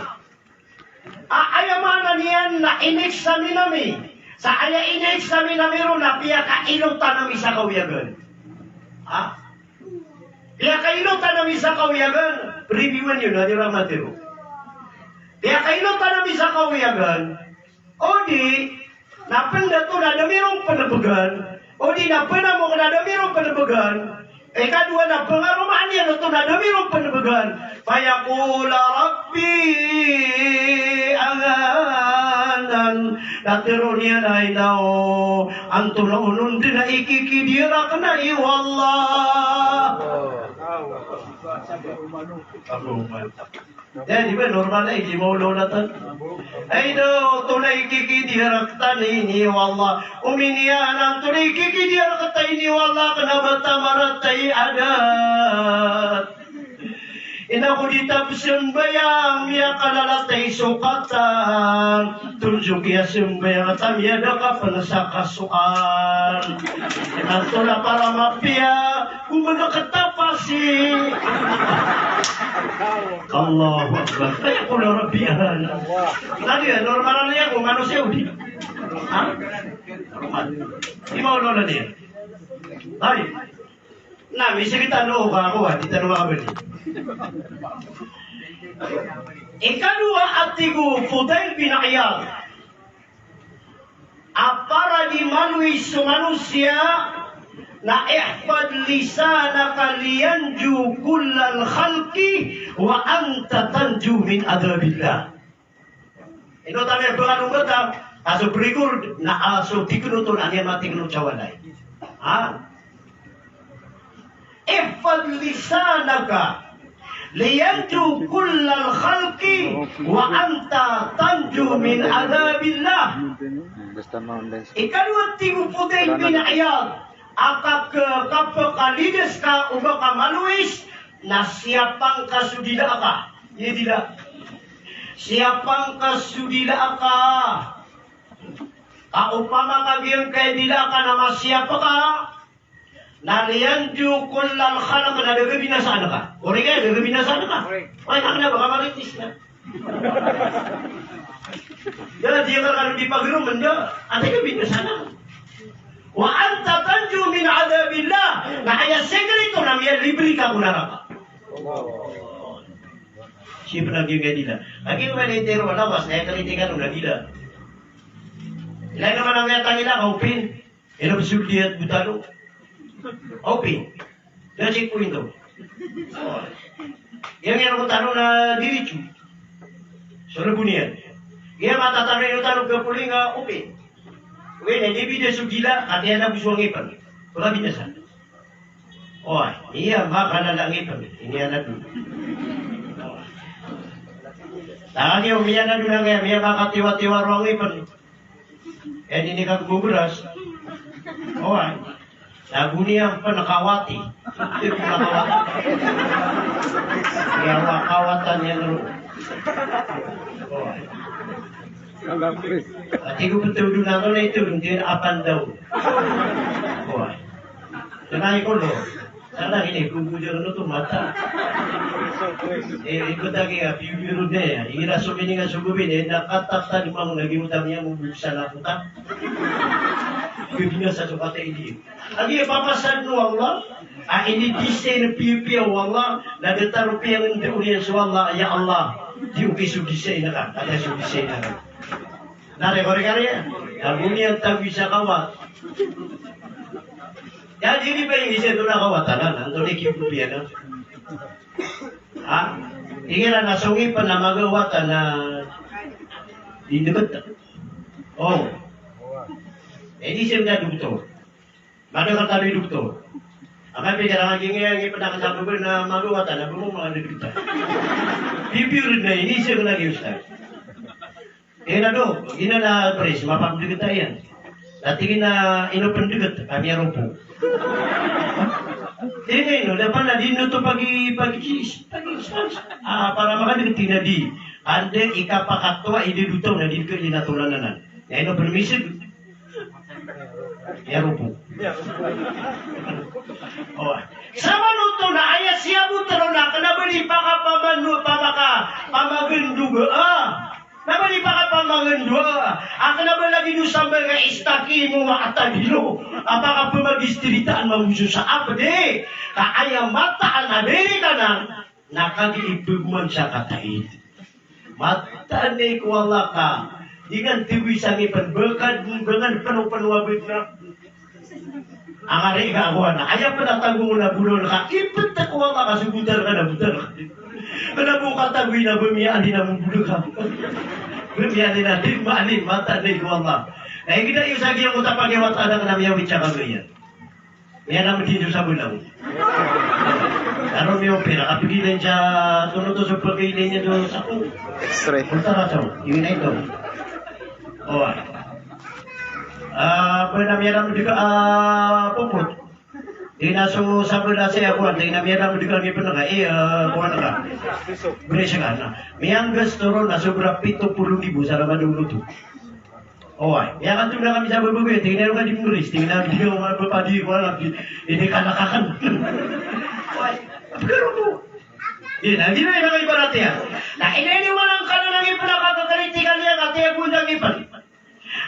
a aya maana niyan na inexamine ami. Sa aya inexamine ami ron na piyakailotan ami sa kawiyagan. Ha? Piyakailotan ami sa kawiyagan. Pribiwan iyo na di ramatiro. Piyakailotan ami sa kawiyagan. O di, na pn da oto na da ami ron pnbgan. O di, na pn amok na da ami ron pnbgan. Ikadowa na pngaromaan iyan oto na da ami ron pnbgan. Fayaqula Rabbi ahanan. Na tharoon iyan a, ay Allah, antonaa onon dn a ikikidiya rakn, ay Allah. Allahumma. Dadi ba normal na igi maolaola tano. Ay, antonaa i kikidiya rktano ini, o Allah. Omin iyan, antonaa i kikidiya rktano ini, o Allah, kna ba ta marata i adat. Ino ko di ta pzambayang, miyakalalatay so katan. Tonjok iyan sambayang ta miyada ka pn sa kasoan. Antonaa para mapiya, Gomana ka ta pasi. Allahu Akbar. Kaya ko na Rabbi ahanan. Tadi ya, normal na iyan ko manosiya o di. Ha? Normal. Di maolaola niyan. Tadi. Na, misi kita no, ba ako, ha? Di tano makabali. Ikadowa a tig o Fudail bin Iyad. A para di maloy so manosiya na ihfad lisanaka liyanju kullal khalqi wa anta tanju min adhabillah. Ino tano iya bangan o gata, a so record na a so tiknoton a niyan matiknot sa walay. Ha? Ihfad lisanaka liyanju kullal khalqi wa anta tanju min adhabillah. Ikadowa tig o Fudail bin Iyad, a ka, ka, kapakalidas ka o ba ka malowis, na siyapang ka so dila ka. Iya dila. Siyapang ka so dila ka. Ka opama ka giyangkaya dila ka na masiyap ka, na liyanju kullal khalq, na da kabinasaan ka. Korek ka, da kabinasaan ka. Korek. Oway, na kna ba ka maritis na. Da, di ka kano di pagiro menda, ati kabinasaan ka. Wa anta tanju min adhabillah. Na aya sekreto na miyalibri ka ko naraka. Siyap na giyangkaya dila. Lagid o ba ini tero na, mas na aya kritikan o na dila. Ilay naman ang aya tangila, ka opin. Ino ba so diyat bo tano? Opin. Da checkpoint oto. Oway. Giyangkaya ko tano na diritso. So lebo niyan. Giyangkaya matatano ino tano ka poling a opin. Oway, na di bida so dila, ati ana bo so ngipn. Wala binasa. Oway, iya makalala ngipn. Ini ana do. Tagi o miyanado na kaya, miyamakatiwatiwa ro ngipn. Edi ini ka gogras. Oway. Lago niyan pn kawati. Ito pn kawati. Iya, wa-, kawatan iyan ron. Oway. Ati ko ptodon ako na ito, hindi na apan daw. Oway. Kna iko lo. Sana ini, gugujar no to mata. Eh, ikot lagi nga, piyo-piyo ron na iya. Igira so mininga so gobin, eh, nakatatad mang lagi mo tamiya mo buksan ako ta. Bibinasa so kata ini. Agi, papasad no Allah. Ah, ini design piyo-piyo o Allah. Na datar piyangendao niyan so Allah. Ya Allah. Di oki so design ka. Ada so design ka. Na rekor-rekor iya. Ago niyan tago isa kawat. Ya, di di ba ini sa ito na kawatan na, anto di kiyo piya na. Ha? Igira na so ngipn na magawatan na di dkt. O. Edi siya na doktor. Madakl tano i doktor. Aka pikiran a giyangkaya ngipn a kasabap na magawatan na bo manga doktor. Pipirid na ini siya lagi, ustaz. Ina do, ina na pres, mapagdgt iyan. Dati ina ino pndgt, kami a ropo. Ina ino, dapat na di ino to pagi, pagi, pagi, ah, para makadgt ina di. Anda ikapakatwa ida dotaw na di ka ina tolanan. Ya ino pnmisg. Ya ropo. O, samanoto na aya siyabot ron na kena ba di pakapamano, pamaka, pamagendoga, ah. Na ba di pakapamagendoga, ah. Kena ba lagid o sambay a istaqimu wa'tadilu. A pakapamagistiritaan mamoso sa apdi. Ka aya mataan a diri kanan, na kagiya ipegoman sa kataid. Mataan i ko Allah ka di ngan tegoy sa ngipen, ba ka, ba ngan peno-peno a bet na. Angari ka ko ana. Aya pen a tago on na bolol ka, ipetek o Allah ka so botal ka na botal ka. Kena bo katagoy na ba miyaalin a mobolol ka. Ba miyaalin a di maalin, mataan i ko Allah. Na igira iyo sa giyangkoto a pakiwata aden a kena miyawit sa kagayan. Miyanamdi niyo sa bolaw. Aro miyopera, kapigilan sa tonoto so pagkailay niyo do sako. Sre. Utara so, iwinay to. O, ah. Ah, ba na miyanamdi ka, ah, popot. Di na so sabala saya kuwan, di na miyanamdi ka ngipen ka, eh, ah, kuwan ka. Beri sa ka na. Miyanggas toron na sobra pito polo ribo sa laman o loto. Oway, aya kathona kami sa babago, tingnan ka di mris, tingnan di ka mapapadi ko alam, di, ini kalakakan. Oway, pero po. Di na, di na, di na ibarat iyan. Na, ini, ini walang ka na lang ipen a kakakritikal iyan, ati ako na ngipen.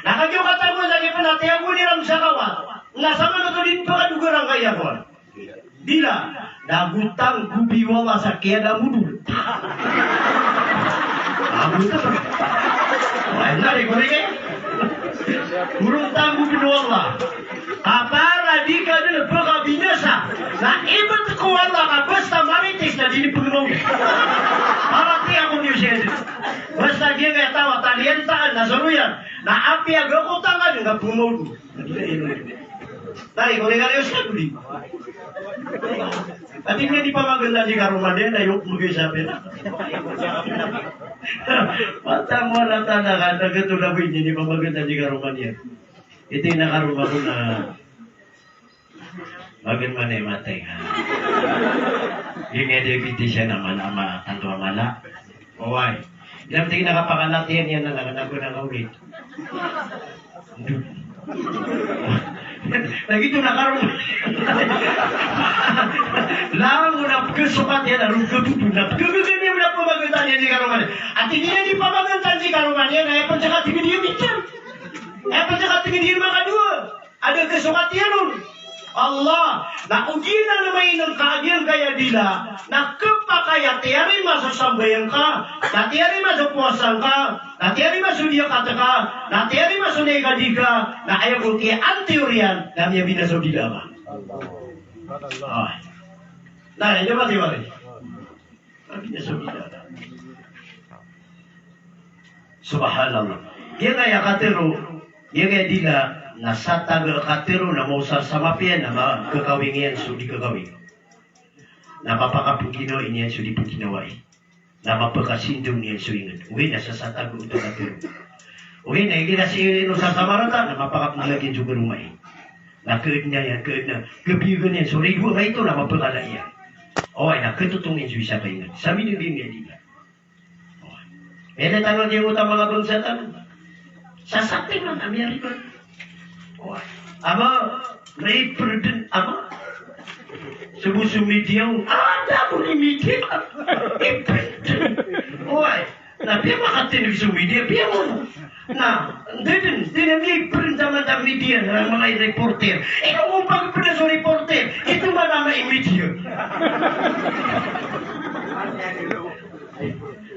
Na, kagiya katago na ngipen, ati ako ni Ram sa kawat. Na, samanoto di pakadogarang kaya ko. Dila, na go tanggobi o Allah sa kiyadamodol. Ago ta. Wala, di ko rin eh. Go ron tanggobi o Allah. Ka para di ka den pekabinasa. Na ibetek o Allah ka basta marites na di ni pegemaw. Para tiya ko niyo siya den. Basta di nga tawa, taliyan taan, na soroyan. Na apiya ga ko tangan, nga pegemaw. Tari, ko rin nga niyo siya, di. Ati nga di pamagentan si karoma niyan, na yok mo kayo sabi na. Mata mo na tanda ka, na gato na ko ini, di pamagentan si karoma niyan. Ito yung nakaroma ko na magen man ay matay, ha? Yung nga diabetes yan, ama na ama, tanto ama na. Oway. Ilang tingin na kapakalatihan iyan na naganago na kauli. Lagi to na karong. Langon na pagkasukat iyan, arong kabuto na pagkagagan iyan na pamagantan iyan di karong iyan. At hindi na di pamagantan di karong iyan, ay pagkakat hindi iyan minsan. Ay pagkakat hindi iyan makaduwa. Adn a kasukat iyan on. Allah, na ogaid na maino ka a giyangkaya dila, na khapakay a tiyarima so sambayang ka, na tiyarima so powasa ngka, na tiyarima so zakat ka, na tiyarima so naikadi ka, na aya bo kiyaantiyor iyan, na miyabinasa o dila ka. Ah. Na, ino ba tiwari? Subhanallah. Giyangkaya katharo, giyangkaya dila, na sataga a katharo, na maosar sa mapiya, na makakawing iyan so di kakawing. Na mapakapaginawa niyan so di paginawa iyan. Na mapakasindong niyan so ingd. Ogaid na sasataga oto a katharo. Ogaid na igira sii ino sasamarata, na mapakapaglagiyan so karoma iyan. Na kaadn iyan, kaadn iyan, kabiyagan iyan so ridwa a maito, na mapakala iyan. Oway, na katotong iyan so isa ka ingd. Sa minimim iyan dila. Oway. Aya tano giyangkoto a manga bangsa tano. Sasakti man a miyaribat. Oway. Ama, may burden, ama. Subo so media, ah, da bo ni media. May burden. Oway. Na piya makatindg so media, piya mo. Na, dn, dn, may burden taman a media, na manga reporter. Ino mo pagpda so reporter? Ito man ama i media.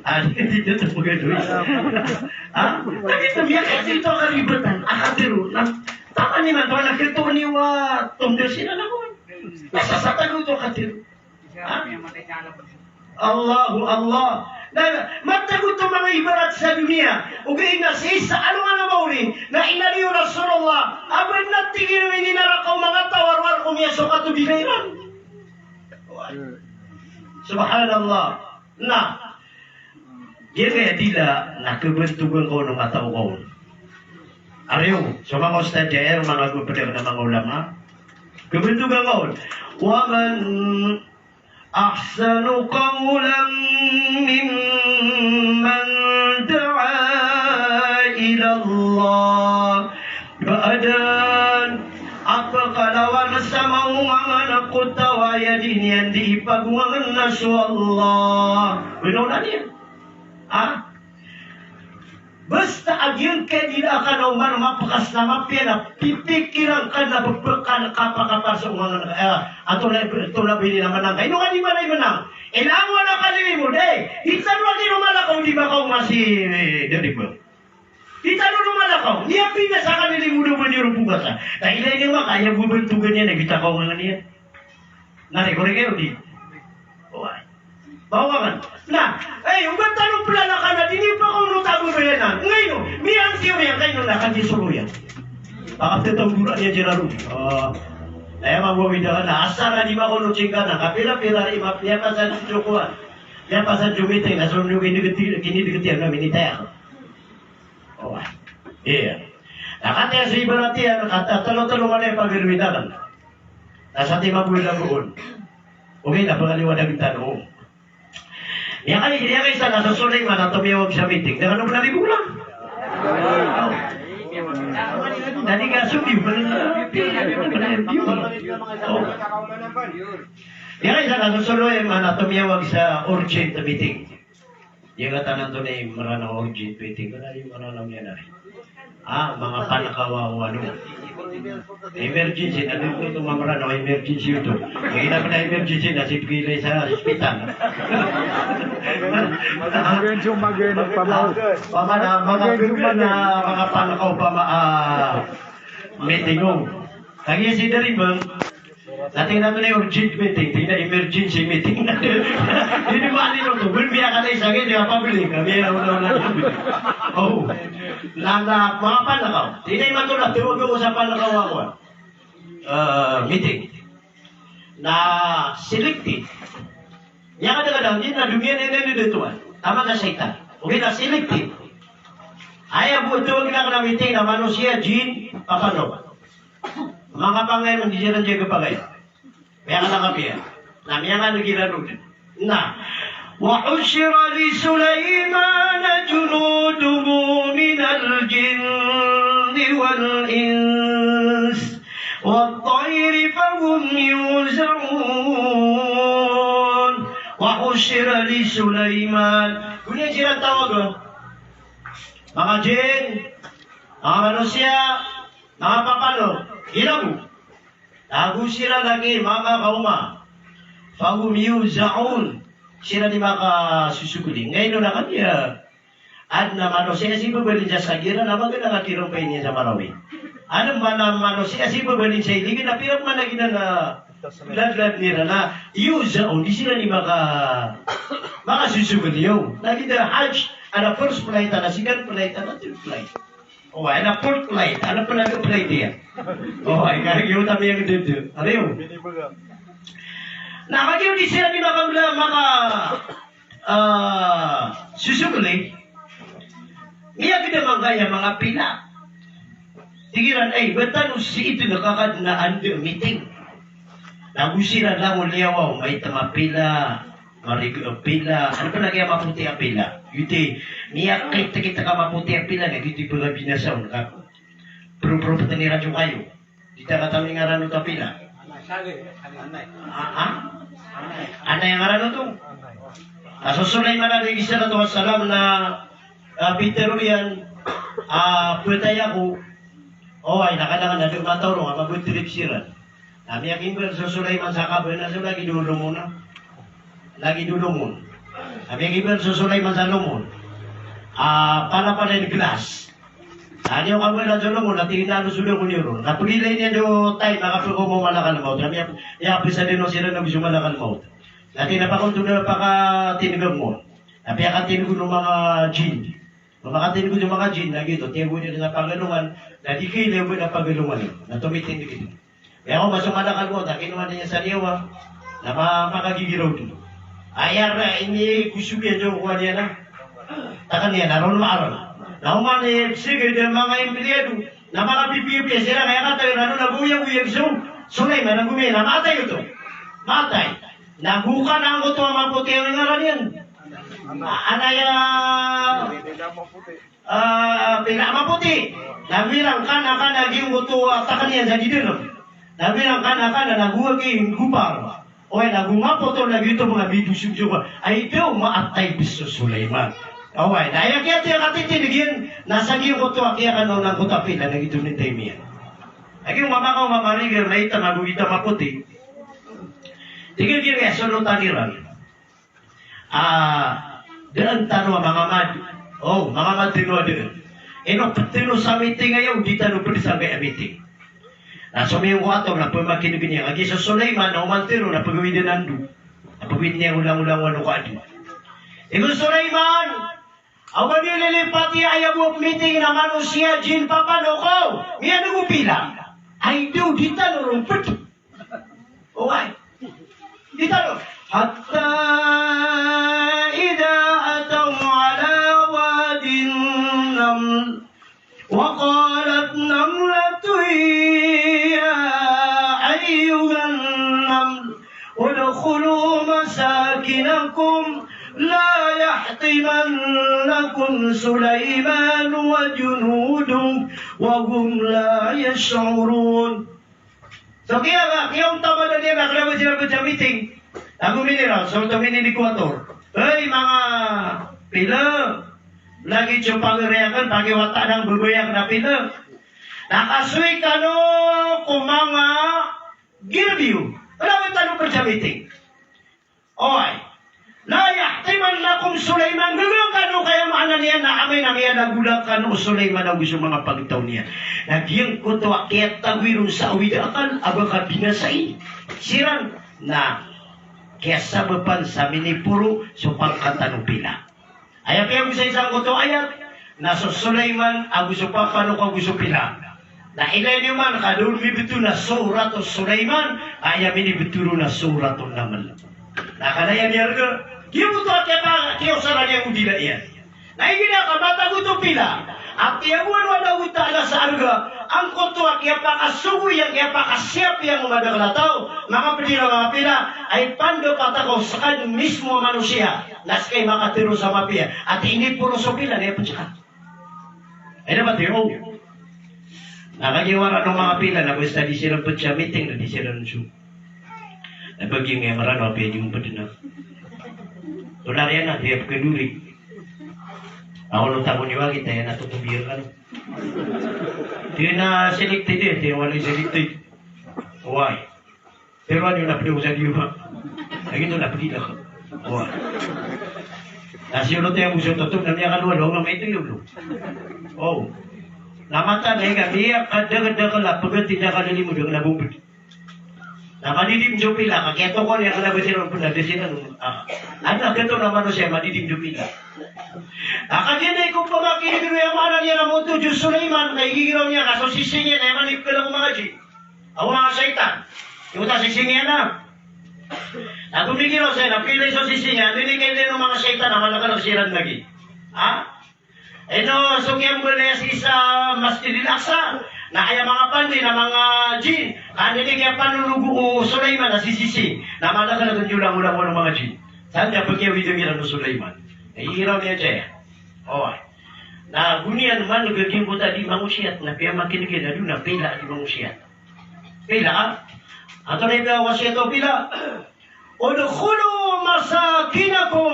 Ah, di, di, di, di, di, di. Ah, lagi sa miyakasito a karibatan, a katharo, na, taman imanto, na khatoon iyo a tomdasin a na ko. Na sasataga oto a katharo. Ha? Allahu, Allah. Na, matago oto manga ibarat sa doniya. Ogaid na sii sa alongan a maori, na inaloy o Rasulullah a ba na tig iyan o ininaraka o manga taw a rowar ko miyasokat o dila iran. Subhanallah. Na, giyangkaya dila na kabantogan ka on o manga taw ka on. Ariyo, so manga ustadz iyan, manga gopdang na manga ulama. Kabantogan ka on. Wa man ahsanu qawlan mimman da'a ila Allah. Ba adn a pka Tawa aya di niyan di ipagongangen na so Allah. Bino na niyan. Ha? Basta a giyangkai di da kano man mapekas na mapiya na pipikiran ka na bebekan kapakapar so ngangen, eh, ato na, ato na bini na manang. Ino ka di manay manang? Ina mo na kalilimo, day. Di tano lagi rumalakaw di ba kaw masi, eh, dari ba? Di tano rumalakaw. Niya pinasa ka nilimo do ba niyo rumpugasa. Na ilay niyo maka, aya bo bentugan niya, na kita kaw ngangen niya. Na, di ko rin kayo, di. Oway. Bawa kan. Na, ay, oba tano pelalakan na, di niyo pa kaw no tago ba yan na. Ngayon, miyang tiyo, miyang kayo na, kan di solo yan. Baka tetong dura niya dyan aro. Oh. Aya, mabuha mi dakan na, asar na di ba ko no chingka na, kapila-pila ri, map-, niya pa sa jokoan. Niya pa sa jomite, na so niyo kinidegeti, kinidegeti, ano, minitaya ko. Oh, iya. Na kati a so ibarat iyan, kata telo-telo man i pagirwitakan. Na sa ti mabuhay na buon. Okay, na pangaliwa na kita, no? Iya kay, iya kay sa nasa Sulaiman a tomiyawag sa meeting. Dengan ano na libulan? Tadi ka subi, oh. Iya kay sa nasa Sulaiman a tomiyawag sa urgent meeting. Iyagatan antonaa i Meranaw a urgent meeting, kena i Meranaw niyan ari. Ah, manga panakaw a, ano. Emergency, na dito ito ma-Meranaw, emergency ito. Iyagatan a emergency na sipgilay sa hospital. Mag-enjoy, mag-enjoy, pamaw. Pamana, manga, mag-enjoy, pamana, mag-enjoy. Manga panakaw, pama, ah, meeting o. Kagiya si Daribang, na tig iyan antonaa i urgent meeting, tig iyan emergency meeting. Di niyan maano oto, ben miyakalay sa giya, di a public, kami na una-una. Oh. Na, na, manga panakaw. Tig iyan imanto na, tawag ako sa panakaw ako. Ah, meeting. Na selected. Aya kadakadakl, di na domiyan iyan, di na domiyan iyan. Taman a shaytan. Okay na selected. Aya bo tawag iyan a meeting na manosiya, jinn, papanok. Manga pangay man di siran di kapagay. Miyakana kapiya. Na miyakana giran rod. Na. وحشر لسليمان جنوده من الجن والإنس والطير فهم يوزعون. وحشر لسليمان. Goniyan siran tawaga. Manga jinn, manga manosiya, manga papanok. Ino bo? Ago siran lagi makakaoma. فهم يوزعون. Siran i makasosogoli. Ngayon na kami a, adn a manosiya si babalin sa sagira na maganang a kirompay niyan sa Marawi. Adn man a manosiya si babalin sa Iligan na pira man a giyanan a ladlad iran na يوزعون. Di siran i maka, makasosogoli. Na giya Hajj, adn a first flight, adn a second flight, adn a third flight. O, adn a fourth flight, adn a pn a flight iyan. O, ay, kagiya oto a miyagdgdg. Ariyo. Na kagiya di siran i maka, maka, ah, sosogoli. Miyagdgdg angkaya manga pila. Tig iran, ay, ba tano sii dn a kakadn a anda meeting. Na go siran langon liyawaw, maitam a pila. Marg a pila, ano pn a giya mapoti a pila? Giyoto i, miyakit-kit ka mapoti a pila na giyoto i pagabinasa on ka. Pro-, propet ni radyo kayo. Di ta katami ngaran oto a pila. Ha? Ha? Anay a ngaran oto. A so Sulaiman alayhis salatu wassalam na, ah, pitharo iyan, ah, phatay ako. Oway, na kadangan na di mataw ron, a mabetrip siran. Na miyakimbal so Sulaiman sa kabana so lagid o lomon a. Lagid o lomon. Na miyakimbal so Sulaiman sa lomon. Ah, palapalay glass. Na niyo kabana so lomon, na tig iyan a so lomon iyan ron. Na pagilay niyan so time a kapkaoma o malakal maut. Na miya, miyapisa dn o siran na go so malakal maut. Na tig iyan a pakonto na pakatindgn mo. Na piyakatindg o manga jinn. Makatindg o manga jinn, na giyoto, tiyago niyan sa pagalongan, na di kailay o ba na pagalongan iyan. Na tomitindg iyan. Aya ko ba so malakal maut, a kinowa niyan sa liyawaw, na ma-, makagigiraw dn. Aya ra, inigosog iyan so kowa niyan na. Takan iyan, na ron maaral. Na oman i, sige, da manga empleyado, na manga pipiya-piya siran, aya katawi ran on, na goyag-goyag so, so Sulaiman, na gomiyan, na matay oto. Matay. Na go ka na angkoto a mapoti a ngaran iyan. A-, anay a, ah, pila a mapoti. Na go iran ka na, ka na giyangkoto a takan iyan sa didalm. Na bilang kana-kana na go a ki gopar. Oway, na go mapotol lagid oto manga midosogo. Ay daw maatay bes so Sulaiman. Oway, na aya kiyathay a katitindg iyan, na sa giyangkoto a kiyakanaw angkoto a pila na giyoto ni Taymiyyah. Lagid o mama ka o mama riga na itam ago itam a poti. Tig iyan giya solotan iran. Ah, daan tano a mangamad. O, mangamad tano a daan. Ino ped tano sa meeting aya o di tano ped sangkaya meeting. Na somiyong ko ator na pemakinegen iyan. Lagid so Sulaiman na oman tano na pegawid iyan ando. Na pegawid iyan olang-olang o ano ka adi. Tig o Sulaiman, ago ba niyo lilipati aya bo a meeting na manosiya, jin, papanok, o miyaneg o pila. Ay daw di tano ron ped. Oway. Di tano. Hatta idha ataw ala wadin naml, wa qalat namlatun ya ayyuhan naml, udkhulu masakinakum, la yahtimannakum Sulaiman wa junuduhu wa hum la yash'urun. So kiya, kiyaontaman iyan a kena ba siran ped sa meeting. Ago miniran, so oto minini ko ator. Hay, manga pila. Lagid so pagari akn, pakiwata anan, bebay akn a pila. Na kasoy kano ko manga girbiyo. Lagid tano ped sa meeting. Oway. La yahtimannakum Sulaiman, gagaw kano, kaya maana niyan na amay na miyalagola kano o Sulaiman ago so manga pagtaw niyan. Na giyangkoto a kiyatagoy ron sa awid a akal a ba ka binasai siran na kiyasabapan sa miniporo so pangkatan o pila. Aya piyagosay sangkoto a ayat na so Sulaiman ago so papanok ago so pila. Na ilay niyo man ka da on mibetho na Suratus Sulaiman, aya minibetho ron na Suratun Naml. Na kala iyan miyarga, giyoto a kiyapa, kiyaosara niyan o dila iyan. Na igira ka matag oto pila, a kiyagoan o Allahu Ta'ala sa arga, angkoto a kiyapakasogo iyan, kiyapakasiyap iyan o madakel a taw, manga ped iran manga pila, ay pandapat ako sekaniyo mismo a manosiya, na seka i makatharo sa mapiya, a tig iyan i poro so pila, na aya ped seka. Ay na ba tiro? Na kagiya wara o manga pila na basta di siran ped sa meeting na di siran so. Na ba giya nga Meranaw a piya di omped na. Tonaa iyan na, di aya pekadori. Aw, no, tago niyo a gita iyan a totobiyan kano. Di na selected iyan, di wala selected. Oway. Pero ano na pwede ko sa diyo ba? Lagid o na pwede na ka. O. Na siyo no tayo mo siyo totoo, na niya kalwa, law, na may tuyo, no? O. Na mata na ika, iya, kada, kada, kala, pagati na kalilimo, dang na bumbed. Na madidim so pila, kagiya tokon iyan, kala ba siran ped na, di siran, ah. Ano, kato na manusiya, madidim so pila. Na kagiya na iko pamakineg ron aya maana niyan a moto, Diyos Sulaiman, na igigiraw niyan, ka so sising iyan, aya maana niyan, pila ko manga jin. Ago manga shaytan. Iko ta sising iyan a. Na tomigiraw saya na pila so sising iyan, anda ini kailay o manga shaytan a mala ka na siran lagi. Ha? Ino so kiyambal iyan sii sa Masjidil Aqsa. Na aya manga pandi na manga jin. Anda ini kiyapanolog o Sulaiman a sisising. Na mala ka na tonjolang-olang o manga jin. Sa anda pekiyawid iran o Sulaiman. Igiraw niyan saya. O. Na goniyan man gagimbo ta di mangosiyat. Na piyamakineg iyan a dona pila di mangosiyat. Pila, a? Antonaa i wasiyat o pila? Udkhulu masakinakum.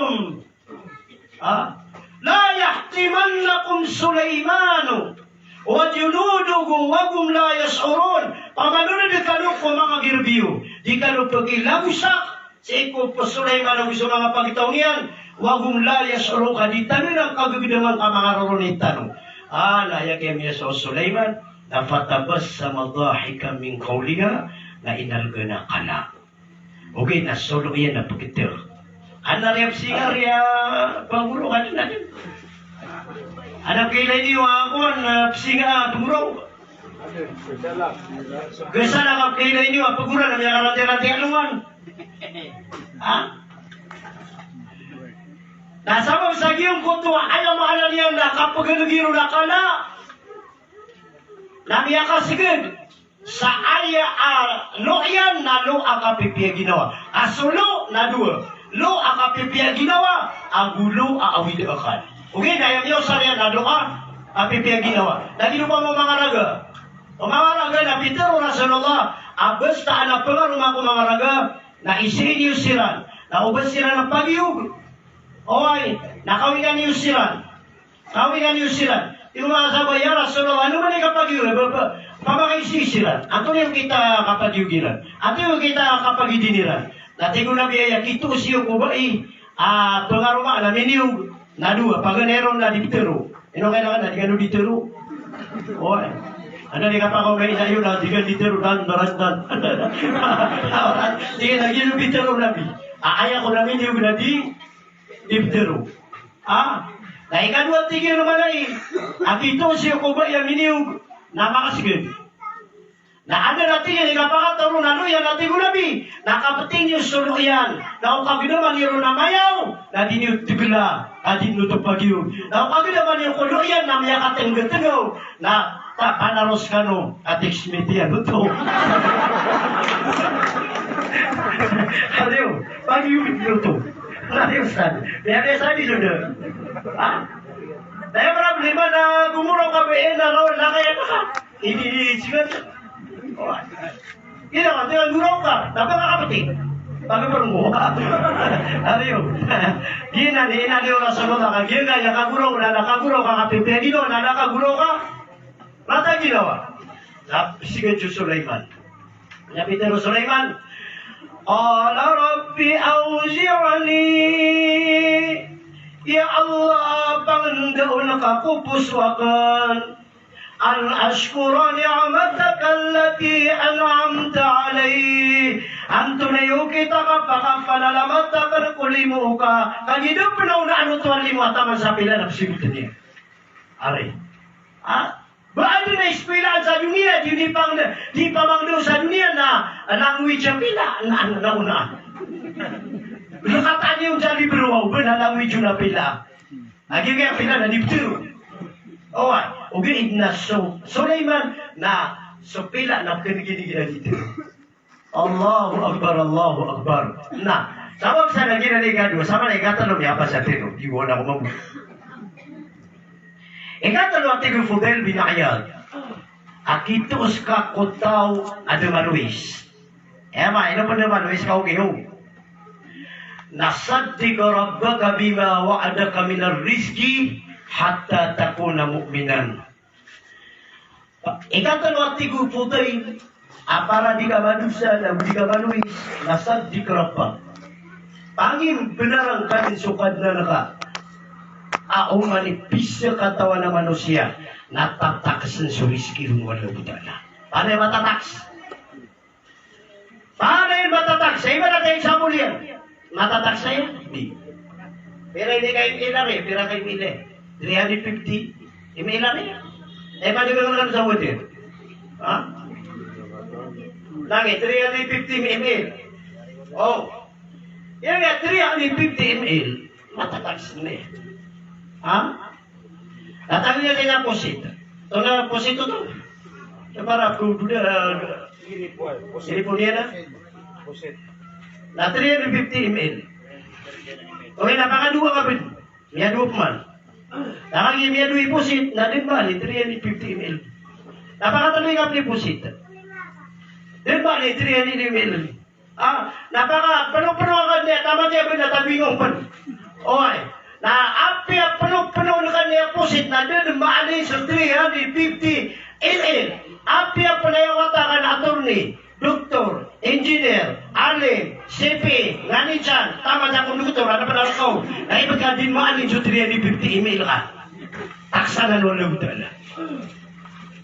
Ha? La yahtimannakum Sulaymanu wa junuduhu wa hum la yash'urun. Pamanonod kano ko manga girbiyo. Di kano pekilagosak sii ko Sulaiman ago so manga pagtaw niyan, wa hum la yash'urun, ka di tano iran kagegedama ka manga roroni tano. A, na aya kiyamiyasowa o Sulaiman, na fatabassama dahikan min qawliha, na inalgan a kala. Ogaid na solo iyan na pegedeg. Ana riya pesinga riya pangoro ka den, a den. Ana kailay niyo a kowan, a, pesinga a pangoro. Gesa na kapkailay niyo a pegoran a miyakaranti-ranti a alongan. Ha? Na sabap sa giyangkoto a aya maana niyan na kapegelegi ron a kala. Na miyakaseged sa aya a lo iyan na lo a kapipiya ginawa. A so lo na dowa. Lo a kapipiya ginawa, ago lo a awid a akal. Ogaid na aya miyaosar iyan na lo a kapipiya ginawa. Lagid o ba mo manga raga. O manga raga, na pitharo o Rasulullah a basta adn a pngaroma ko manga raga, na isii niyo siran, na o ba siran a pagiyog. Oway, na kawingan iyo siran. Kawingan iyo siran. Tig o manga sahabah, "Ya Rasulullah, ano man i kapagiyog, ba, ba, opama ka isii siran, antonaa i okit a kapagiyog iran? Antonaa i okit a kapagidin iran?" Na tig o Nabi, "Aya kitoos iyo ko bai a pngaroma na miniyog, na dowa, paganay ron na di pitharo." Ino kailangan na di kano di tharo? Oway. Anda di kapakaoma i ina iyo na di kano di tharo, dan, dan, dan. Di kano di tharo, Nabi. A, aya ko na miniyog na di, di pitharo. A? Na ikadowa, tig iyan a malai a kitoos iyo ko bai a miniyog na makasgad. Na adn a tig iyan i kapakatharoon a loya, na tig o Nabi, na kapti niyo so loya iyan, na o kagdama niyo ron a mayaw, na di niyo tgla, ka di niyo oto pagiyog. Na o kagdama niyo ko loya iyan na miyakatnggatngaw, na ta-, panaros kano a text message iyan oto. Ariyo, pagiyog niyo oto. Ariyo, Ustadh. Miyabiyasa di, Ustadh. Ha? Na aya problema na gomoraw ka ba, e, na lawan lakay ka. Ini, ini, sigan. Ino, ino, goraw ka, tapi ka kapti. Tapi perempuan. Ariyo. Giyanan i inaloy o Rasulullah, ka giya ka, aya kagoraw, na, na kagoraw ka kapti. Di no, na, na kagoraw ka. Rata ginawa. Na, sigan si Sulaiman. Na pitharo o Sulaiman, qala rabbi awzi'ni. Ya Allah, pangndao ngka ko poso akn. An ashkura ni'mataka allati an'amta alayya. Antonaa i okit a kapakapanalamat akn ko limo ka, ka di dn pn onaan oto a limo a taman sa pila na pzibotn iyan. Ari. A, ba adn a ispilaan sa doniya, di, di pang-, di pamangndao sa doniya na language a pila, na, na onaan. Rkatan iyan sa libro a o ba na language on a pila. Lagid iyan a pila na di ptharo. Oway, ogaid na so Sulaiman na so pila na pkhaniginigiran di tharo. Allahu Akbar, Allahu Akbar. Na, sabap sa lagid iyan a ikadowa, sabap sa ikatlo, miyapasad tano, di ko na ko mambo. Ikatlo a tig o Fudail bin Iyad a kitoos ka ko taw a da malois. Aya maana, ino pn da malois ka, ogaid on na saddiq rabbaka bima wa'adaka minar rizqi hatta takuna mu'minan. Ikatlo a tig o Fudail a para di ka madosa, na di ka malois, na saddiq rabbak. Pangimbenar ngka dn so Kadnan ka. A oman i pizakatawan a manosiya na tataksn so rizki ron o Allahu Ta'ala. Paano matataksn? Paano matataksn? Sa iba na tayo sa mulian. Matataksn aya? Di. Pira ini ka email ari? Pira ka email e? Three hundred fifty email ari? E, pwede ka naman sa hotel. Ha? Lagi, three hundred fifty email. O. Aya nga three hundred fifty email. Matataksn aya. Ha? Tatanggi niyan sa posit. Ito na posit oto. Sa para ko doda, ah, siripon iyan na. Na three hundred fifty email. Ogaid na pakadowa ka pn. Miyadowa pman. Na kagiya miyadowa i posit, na dn ba ni three hundred fifty email. Na pakatlo ka pn i posit. Dn ba ni three hundred email. A, na pakapnopno ka niyan, taman iyan pn na tabingo pn. Oway. Na apiya pnopno ka niyan posit na da dn maana so three hundred fifty email. Apiya pn a aya wata ka na attorney, doktor, engineer, alim, C P A, nganin san, taman sa konduktor, adn a pn a rk on. Na ibt ka di maana so three hundred fifty email ka. Taksan o Allahu Ta'ala.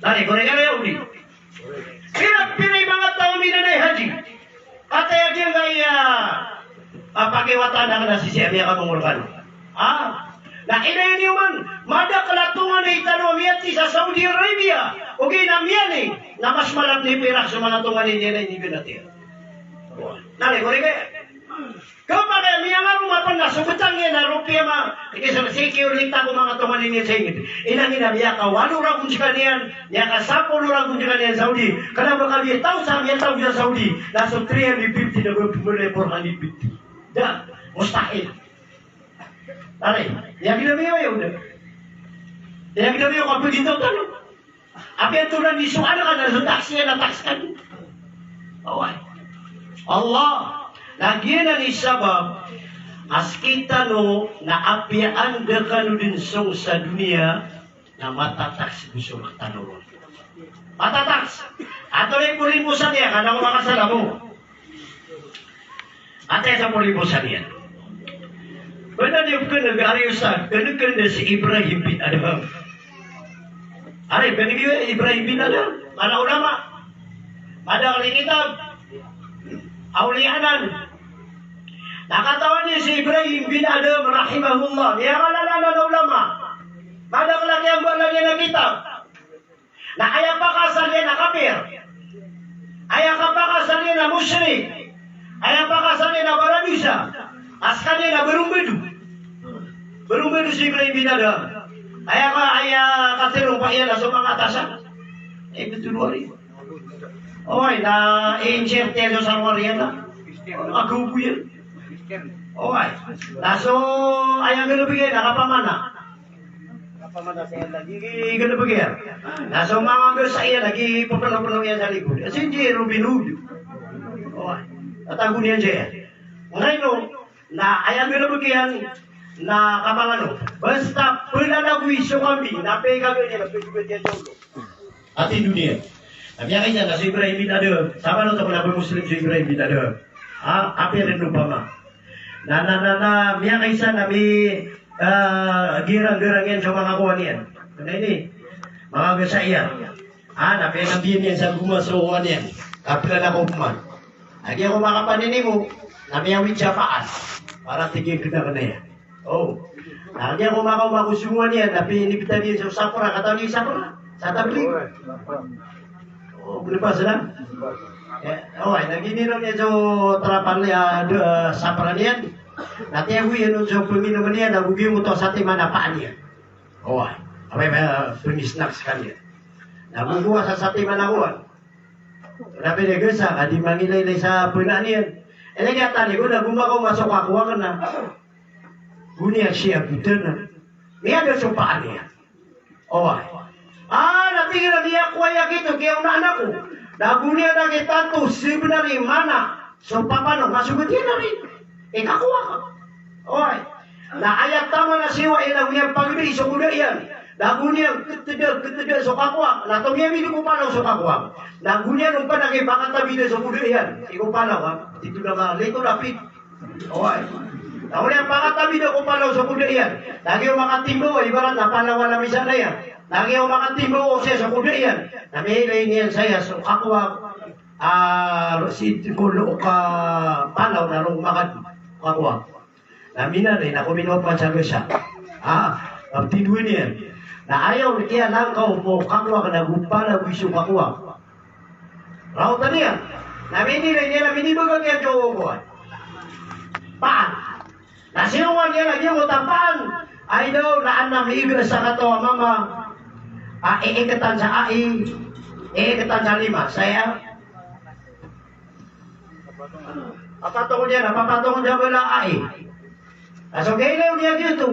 Tari, ko na iyan aya odi. Pira, pira i manga taw a minanay haji. Kataya giyangkai a, a, pakiwatan akn a sisii a miyakamongol kano. A, na ilay niyo man, madakl a tonganay tano a miyathay sa Saudi Arabia. Ogaid na miyaning, na mas malatn i pirak so manga tonganay niyan a iniganat iyan. Na, lagid o lagid. Kapakay a miyangaroma pn na so btang iyan a ropiya ma, ika so security ko manga tonganay niyan sa ingd. Inangin a miyakawalo ragon skaniyan, miyakasapolo ragon skaniyan Saudi. Kna ba ka miyataw sa, miyataw sa Saudi. Na so three hundred fifty na ba pmbalay four hundred fifty. Da, mustahil. Aray, iya ginawa iyo, iya ginawa iyo kapagitaw tano. Apiya tonaa i soal ka na so taksi na taksi ka. Oway. Allah, na giyanan i sabap a sktano na apiya anda kano dn song sa doniya na matataksi bo so rktano ron. Matataksi. Antonaa i poribosaan iyan, ka na ko makasalam o. Antaa i poribosaan iyan? Bnar iyan pkhan'g, ari ustadh, khan'g, khan'g si Ibrahim bin Adham. Ari, khan'g iyan Ibrahim bin Adham, mala a ulama. Madakl i kitab, awliya anan. Na katawan iyan si Ibrahim bin Adham rahimahullah, miyangalan anan a ulama. Madakl a kiyambalan iyan a kitab. Na aya pakaasal iyan na kapir. Aya kapakaasal iyan na mushrik. Aya pakaasal iyan na baradosa. A skaniyan na barombado. Barombado si Ibrahim bin Adham. Aya ka, aya katerompa iyan na so manga atasan. Eh, betul wari. Oway, na i-insert iyan so sarwar iyan na. Agaw bo iyan. Oway. Na so aya nggalbk iyan na kapamana. Kapamana sa iyan lagi, nggalbk iyan. Na so manga gasa iyan lagi, pepeno-peno iyan sa likod. Sii di Robin Hood. Oway. Tatago niyan saya. Nggaino, na aya nggalbk iyan na kapangano. Basta pelalagoy so kambing, na pekagen iyan, na pekagen iyan sa olo. Ati doniya. Na miyakaisa na so Ibrahim bin Adham. Sabap oto ko na ba Muslim so Ibrahim bin Adham. Ha, apiya rin opama. Na, na, na, na, miyakaisa na mi, ah, girang-girang iyan so manga kowan iyan. Ano ini? Manga gasa iyan. Ah, na piyakabiyan iyan sa goma so kowan iyan. Kapila na ko pman. Agi ako makapanini mo, na miyawid sa paan. Para tig iyan kena-kena iyan. O. Na agi ako makaoma ko songowan iyan, na pinipita niyan so sapra, katawan iyo sapra? Sa tablig. O, belepas na? Eh, o, ay, na giniraw niyan so tarapan iyan, ah, sapra niyan. Na tiyago iyan on so peminoman iyan, na gogiyoto a satiman a paan iyan. O, ay. Abay, ah, pemisnak skaniyan. Na gogowa sa satiman a kowan. Na pinagasa, ka di mangilaylay sa penaan iyan. Ilay niyan tani ko na gomakaoma so kakowa kena. Goniyan siya butana. Miyada so paan iyan. Oway. Ah, na tig iyan a di ako aya kito, kiyaonaan ako. Na goniyan a kitanto, sebenar i mana so papanong, ka so getiyan ari. Ikakowa ka. Oway. Na aya taman a siyowa iyan na goniyan pagedei so koda iyan. Na goniyan keteda, keteda so kakowa. Na tomiyabida ko panaw so kakowa. Na goniyan on pn a kipakatabida so koda iyan. Iko panaw, ha? Tito na ka, lito na pit. Oway. Na goniyan pakatabida ko panaw so koda iyan. Na giya o makatimbaw, ibarat na panaw a lamisan iyan. Na giya o makatimbaw o saya so koda iyan. Na miyailay niyan saya so kakowa. Ah, sii ko looka panaw na roo makad kakowa. Na minanay na kominowa pman sa gasa. Ah, kaptindowai niyan. Na aya on kiyanangkaw o kakowa kena go panaw i so kakowa. Raotan iyan. Na minilay niyan na minibagak iyan so kowan. Paan. Na siyowan iyan a giyoto a paan. Ay daw na adn a miiga sa kataw a mama a iiketan sa ai, iiketan sa lima. Saya. Papatongon iyan, papatongon iyan bala ai. Na so kailay niyan giyoto,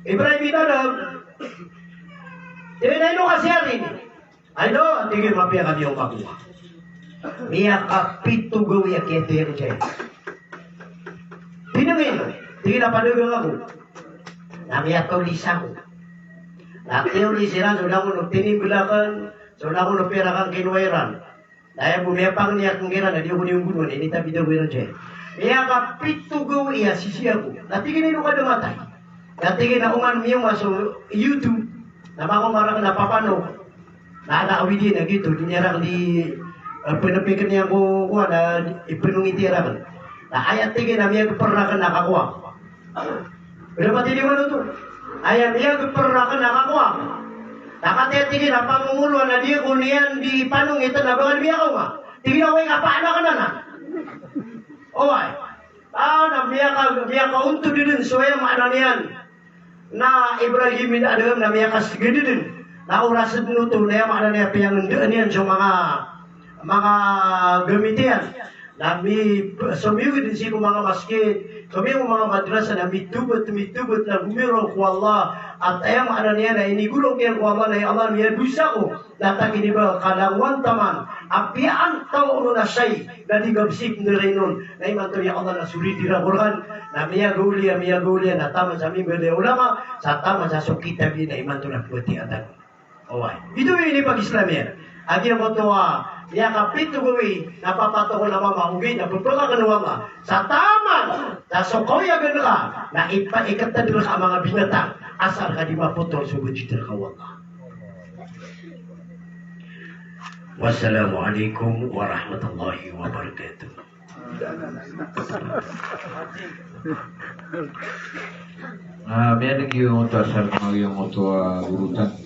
Ibrahim bin Adham. Tig iyan a ino ka siyari. Ay daw, tig iyan, mapiya kami o kakowa. Miyakapito gawii a kiyatero saya. Pinangin, tig iyan a padagang ako. Na miyatolis ako. Na tinimbel iran, so langon o tinimbel akn, so langon o pira akn kinowa iran. Na aya bo miyapangni akn kiran na di ako niyo nggonwa, na initabida ko iran saya. Miyakapito gawii a sisii ako. Na tig iyan a ino ka da matay. Na tig iyan a oman miyaoma so YouTube. Na makaoma rakn a papanong. Na, na awid iyan a giyoto, di niyan rakn di, eh, penepikn iyan ko, kowan, na ipenongit iyan rakn. Na aya tig iyan a miyagper rakn a kakowa. Ino pati di manoto. Aya miyagper rakn a kakowa. Na katii a tig iyan a pamomoloan a di ako niyan di panongit na ba ngka di miyakaoma. Tig iyan a oway, kapaan akn anan. Oway. Ah, na miyaka, miyakaontod dn so aya maana niyan na Ibrahim bin Adham na miyakasgad dn. Na oras dn oto na aya maana niyan piyangndaan iyan so manga, manga gamit iyan. Na mi, somiyogid sii ko manga masgit, somiyogid ko manga madrasa, na mitobet, mitobet, na gomiraw ko Allah. At aya maana niyan na inigorok iyan ko Allah, na ya Allah, miyadosa ako. Na ta kiniba kalangowan taman, apiya an taw ron a shay, na di gabsik na rin on. Na imanto ya Allah na so ridi ra Qur'an, na miyagawliya, miyagawliya, na taman sa mimbar iyan ulama, sa taman sa so kitab iyan, na imanto na pwati atan. Oway. Ito ini pag-Islam iyan. Agi na koto a, miyakapito gawii, na papatokol a mama ogaid, na pepakakan o Allah. Sa taman, sa so kawiyagan ka, na ipa-, ikatad reka a manga binatang, asar ka di mapotol so bajid reka o Allah. Wassalamu alaikum warahmatullahi wabarakatuh. Ah, miyaneg iyo oto asar, miyaneg iyo oto a gorotan.